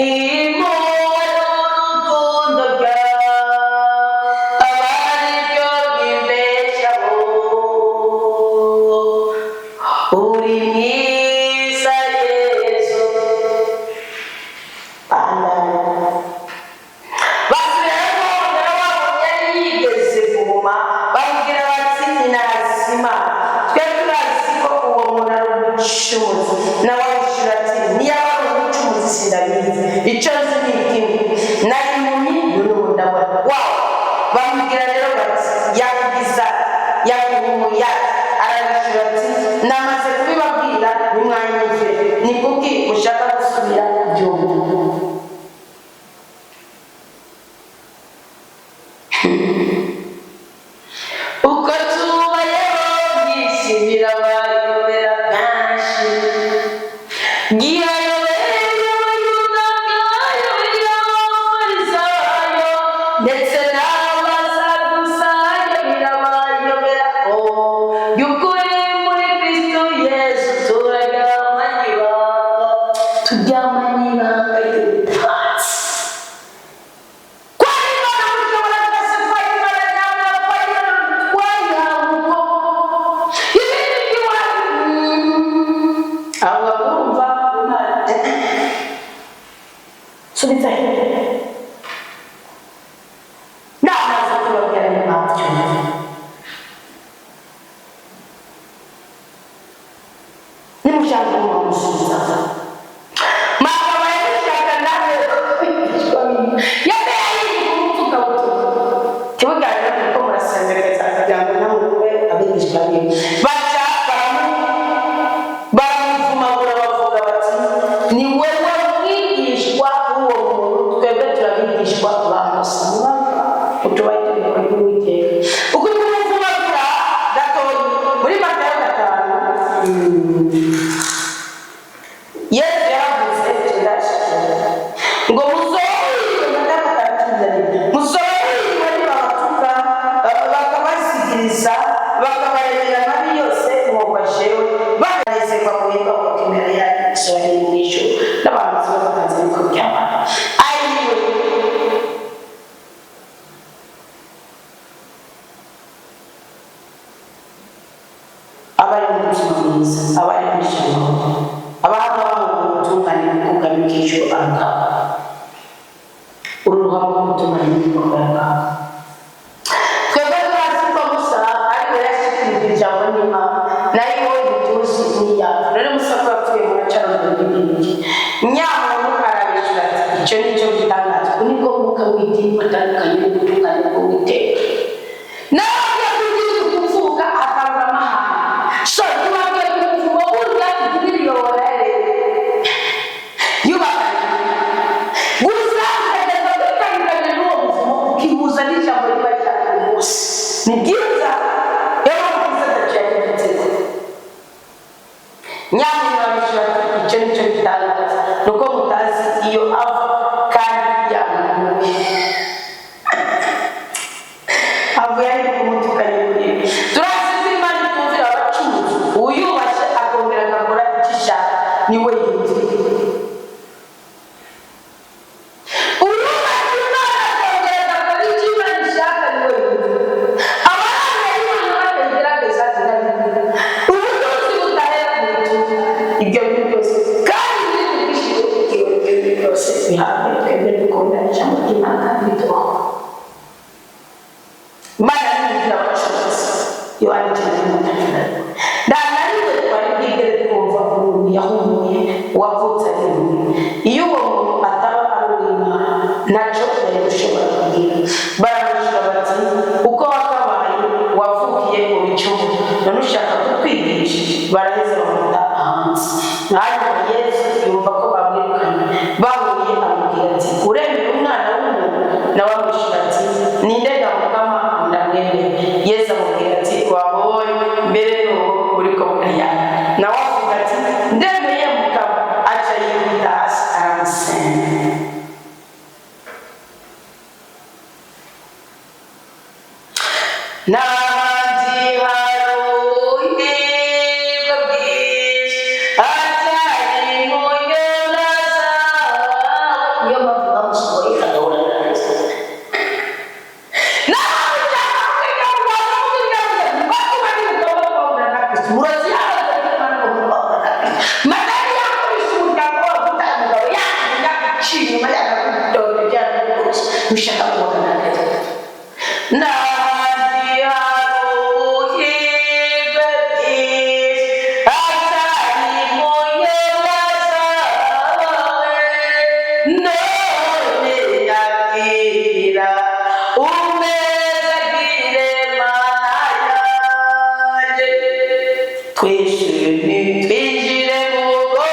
impuhwe n'urukundo ryawe aba ariryo bimbeshaho. Uri mwiza Yezu. Amen. Basubirayo umugore wabo yari yigeze guhuma, bamubwira bati: "Ni nazima, twe turazi ko uwo muntu ari umucumuzi." Nawe arishura ati: "Niyaba ari umucumuzi sindabizi, icyo nzi ni kimwe, nari impumyi, none ubu ndabona." Wawu! Bamubwira rero bati: "Yakugiza yaguhumuye?" Arabishura ati: "Namaze kubibabwira ntimwanyumvire, ni kuki mushaka gusubira kubyumva?" Uko tubayeho byinshi birabayobera benshi. Gihayobeye Abayuda, bwayobeye Abafarisayo, ndetse n'Abasadusayo birabayobera. By'ukuri muri Kristo Yesu turaryamanye ibanga, turyamanye ibanga ry'ubutabazi. Kwari Imana mushobora byose, kwari Imana nawe, kwari Imana twayihawe uko ibindi by'iwacu. Abo bakumva Imana subiza he namaze kubabwira ntibabyumva. Nimushaka musubiza makabaye mushaka nawe kwigishwa yambaye umufuka buto tibuganira kuko murasengereza kugira ngo namwe mube abigishwa biwe. Baca baramuvumagura, bavuga bati: "Ni wewe mwigishwa w'uwo muntu, twebwe turabigishwa ba Musa." Utubaye turi kuri Uwiteka uko kumuvumagura gatoyi muri Matayo 5, Yesu yaravuze ngo muzohirwe, Matayo 5:11, muzohirwe nibabatuka, bakabasigiriza, bakabaremera amabi yose mwogwa jewe, bakanezerwa muhimba kuko imbere yanyu isohoye mu ijuru n'abantu batanze ibikorwa by'abantu ayiwe. Abari mu mutima mwiza, abari mu ijambo, abahanga bahunga ubutungane bw'ubwami bw'ijuru arangabo uru ruhamo rw'ubutungane n'ibikorwa bwawe. Twebwe turazi ko Musa ariko yashyikirijwe ijambo n'Imana, nayo wowe ntituzi n'iyawe. Rero Musa ko yapfuye, muracarondora ibindi. Nyamuntu arabishyura ati: "Icyo ni cyo gitangaza, uku niko mwuka w'idini watandukanye n'ubutungane bw'Uwiteka." Nawe ugiye kuvuka akabura amahane, so ntiwabwiye kumuvuga burya idini riyobora rero yubakanye gusa, ukageza kwitandukanya n'uwo muvumo, ukihuza n'ijambo riba rya buri munsi. Ni byiza iyo mpamvu bwiza adaciye igitego. Nyamuntu arabishyura ati: "Icyo ni cyo gitangaza, ni uko mutazi iyo ava kandi yamuhuye." Avuye ari kumutukanye kuri ibi. Turazi ko Imana itumvira abacuruzi, uyubashye akongera agakora icyo ishaka niwe yumvira. Uyubashye Imana akongera agakora icyo Imana ishaka niwe yumvira. Abaranga Imana batayigerageza zirabibwira ubutunzi budahera. Tubihabwe twebwe dukunda ijambo ry'Imana kandi bitubaho. Imana niyigira abacuruzi. Yohana 13. Nta na rimwe twari bwigere twumva umuntu yahumuye wavutse ari impumyi. Iyo uwo muntu ataba ari uw'Imana, ntacyo yari gushobora kugira. Baramwishyura bati: "Uko wakabaye wavukiye mu bicumuro, none ushaka kutwigisha?" Baraheza bamuta hanze. Hanyuma Yesu yumva ko bamwirukanye. Bahuye amubwira ati: "Uremera Umwana w'umuntu?" Nawe amwishyura ati: "Ninde ga Mukama, ndamwemere?" Yesu amubwira ati: "Wabonye mbere n'uwo uriko murayaga." Nawe avuga ati: "Ndemeye, Mukama." Aca yikubita hasi aramusenga. N'ahandi hari ubuhirwe bwinshi atari mu nyungu zawe. Niyo mpamvu bamusohoye agahura na Kristo. Nawe ushaka kwiga mu Rwanda, kwiga mu Rwanda, ugomba guhura na Kristo. Murozi yaraza Imana ngo guhura na Kristo. Madani yakubise umuryango wawe, gutanga umugabo yakuciye inyuma, yakakudodeje, yarakugurutse, ushaka guhura na Kristo. N'ahandi hari ubuhirwe bwinshi atari mu nyungu zawe, none nyakira umezagire Mana yanjye. Twishime, twinjire mu ngoro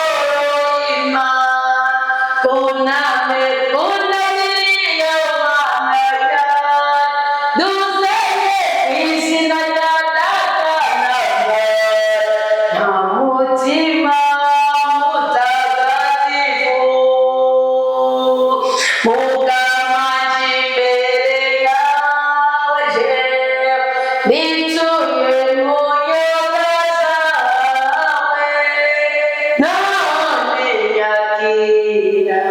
y'Imana, twuname, twunamire iyo Mana yacu, dusenge ku izina rya Data na Mwana na Mutima Mutagatifu. Mukama imbere yawe jewe nituye mu nyungu zawe, none nyakira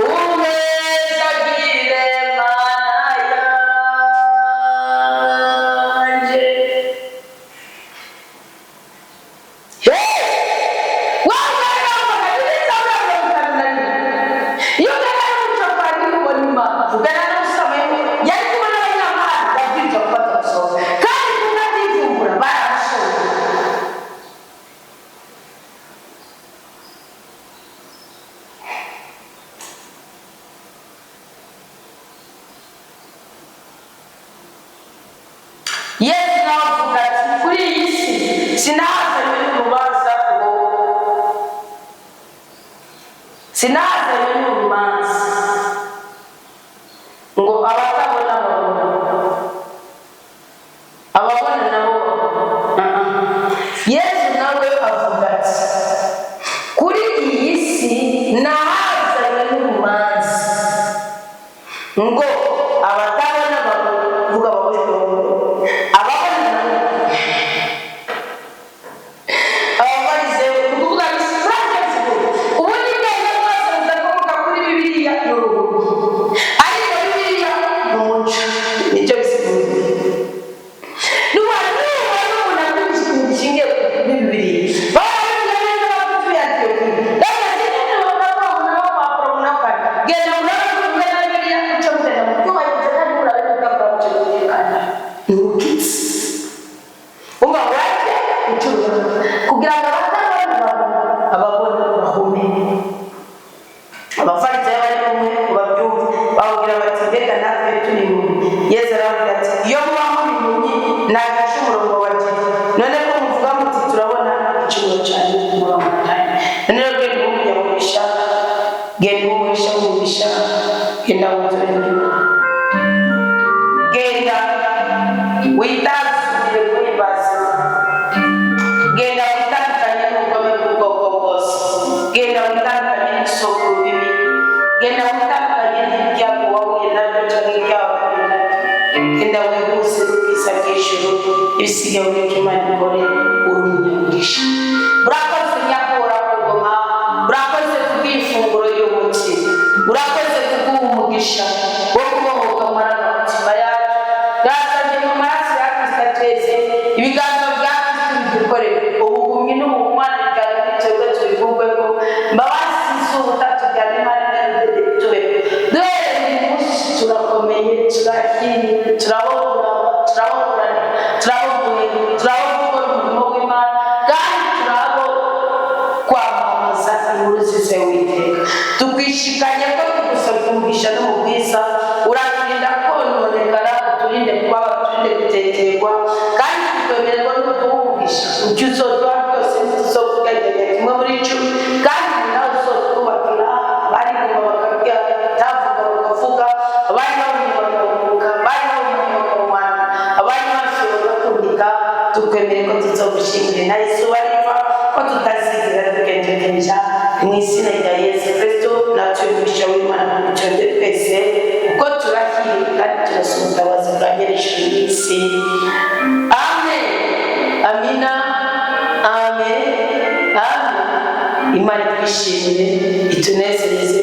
umezagire Mana yanje. Hey! Iyo ugana n'umucapari ubona Imana, ugana n'umusamehe yari kumwe n'abanyamahanga babwiriza gufata gusohoka, kandi kunativumbura baramusohoye. Yesu nawe avuga ati: "Kuri iyi si sinahazanywe n'urubanza, ngo sinahazanywe n'urubanza ngo abatabona babone, ababona nabo babone." Ah, ah. Yesu nawe avuga ati: "Kuri iyi si nahazanywe n'urubanza ngo abatabona babone." Vuga: "Babone, babone." Ababona nabo. Abafariseyo, ni ukuvuga ubundi bwenge bwose budakomoka kuri Bibiliya ni uruhugi, ariko Bibiliya ni umuco. Nicyo bisigura. Nuba nubona umuntu akwigisha ikintu gishingiye kuri Bibiliya, barabivuga neza abakutu ya Antiyokiya. Reka sinzi niba genda murabe kumwe na Bibiliya, uce mugenda mu byubahiriza kandi murabe mudakora muce mutekana. Ni urukitsi umva wajye ucuruza kugira ngo abatabona babone, ababona bahume. Abafarisayo bari kumwe babyumva bababwira bati: "Mbega natwe turi impumyi?" Yesu arababwira ati: "Iyo muba muri impumyi nta gicumuro ngo bagira. None ko muvuga muti 'Turabona,' igicumuro cyanyu muba mutanye." None rero genda ube umunyamugisha, genda ube umugisha w'umugisha, genda wuzure n'Imana, genda witazire guhimbaza, genda witandukanye n'ubugome bw'ubwoko bwose, genda witandukanye n'isoko bibi, genda witandukanye n'ibyago wahuye nabyo cyangwa ibyago wahuye nabyo, genda wihuse n'ubwiza bw'ijuru. Ibisigaye ureke Imana ikore. Uri umunyamugisha. Urakoze nyakubahwa kugoma, urakoze kubw'ifunguro y'umutima, urakoze kubw'uwo mugisha wo kubohoka mu marangamutima yacu. Ndasabye mu maraso ya Kristo twese, ibiganza bya Kristo bidukorere ubuhumyi n'ubuhumane bwawe muri twebwe tubivugweko. Mbabazi z'ubutatu bwa Imana. Twishikanye ko tugusabye umugisha no mu bwiza. Uraturinda kononekara, uturinde kuba, uturinde guteterwa, kandi tukwemererwa no kuduha umugisha. Icyo uzoduha byose ntituzokugaganya kimwe muri cumi, kandi ni nawe uzotwubakira. Abari guma bakabwira, batavuga bakavuga, abari bahumye bakahumuka, abari bahumye bakahumana, abari bafite bagakundika. Tukwemere ko tuzogushimira na izuba riva, ko tutazigera tugenjegenja. Mu izina rya Yesu Kristo natwe umugisha w'Imana mucyonde twese, kuko turahiriwe kandi turasoma ubutabazi bwa nyir'ijuru n'isi. Amen, amina, amen, amen. Imana itwishimire, itunezeze.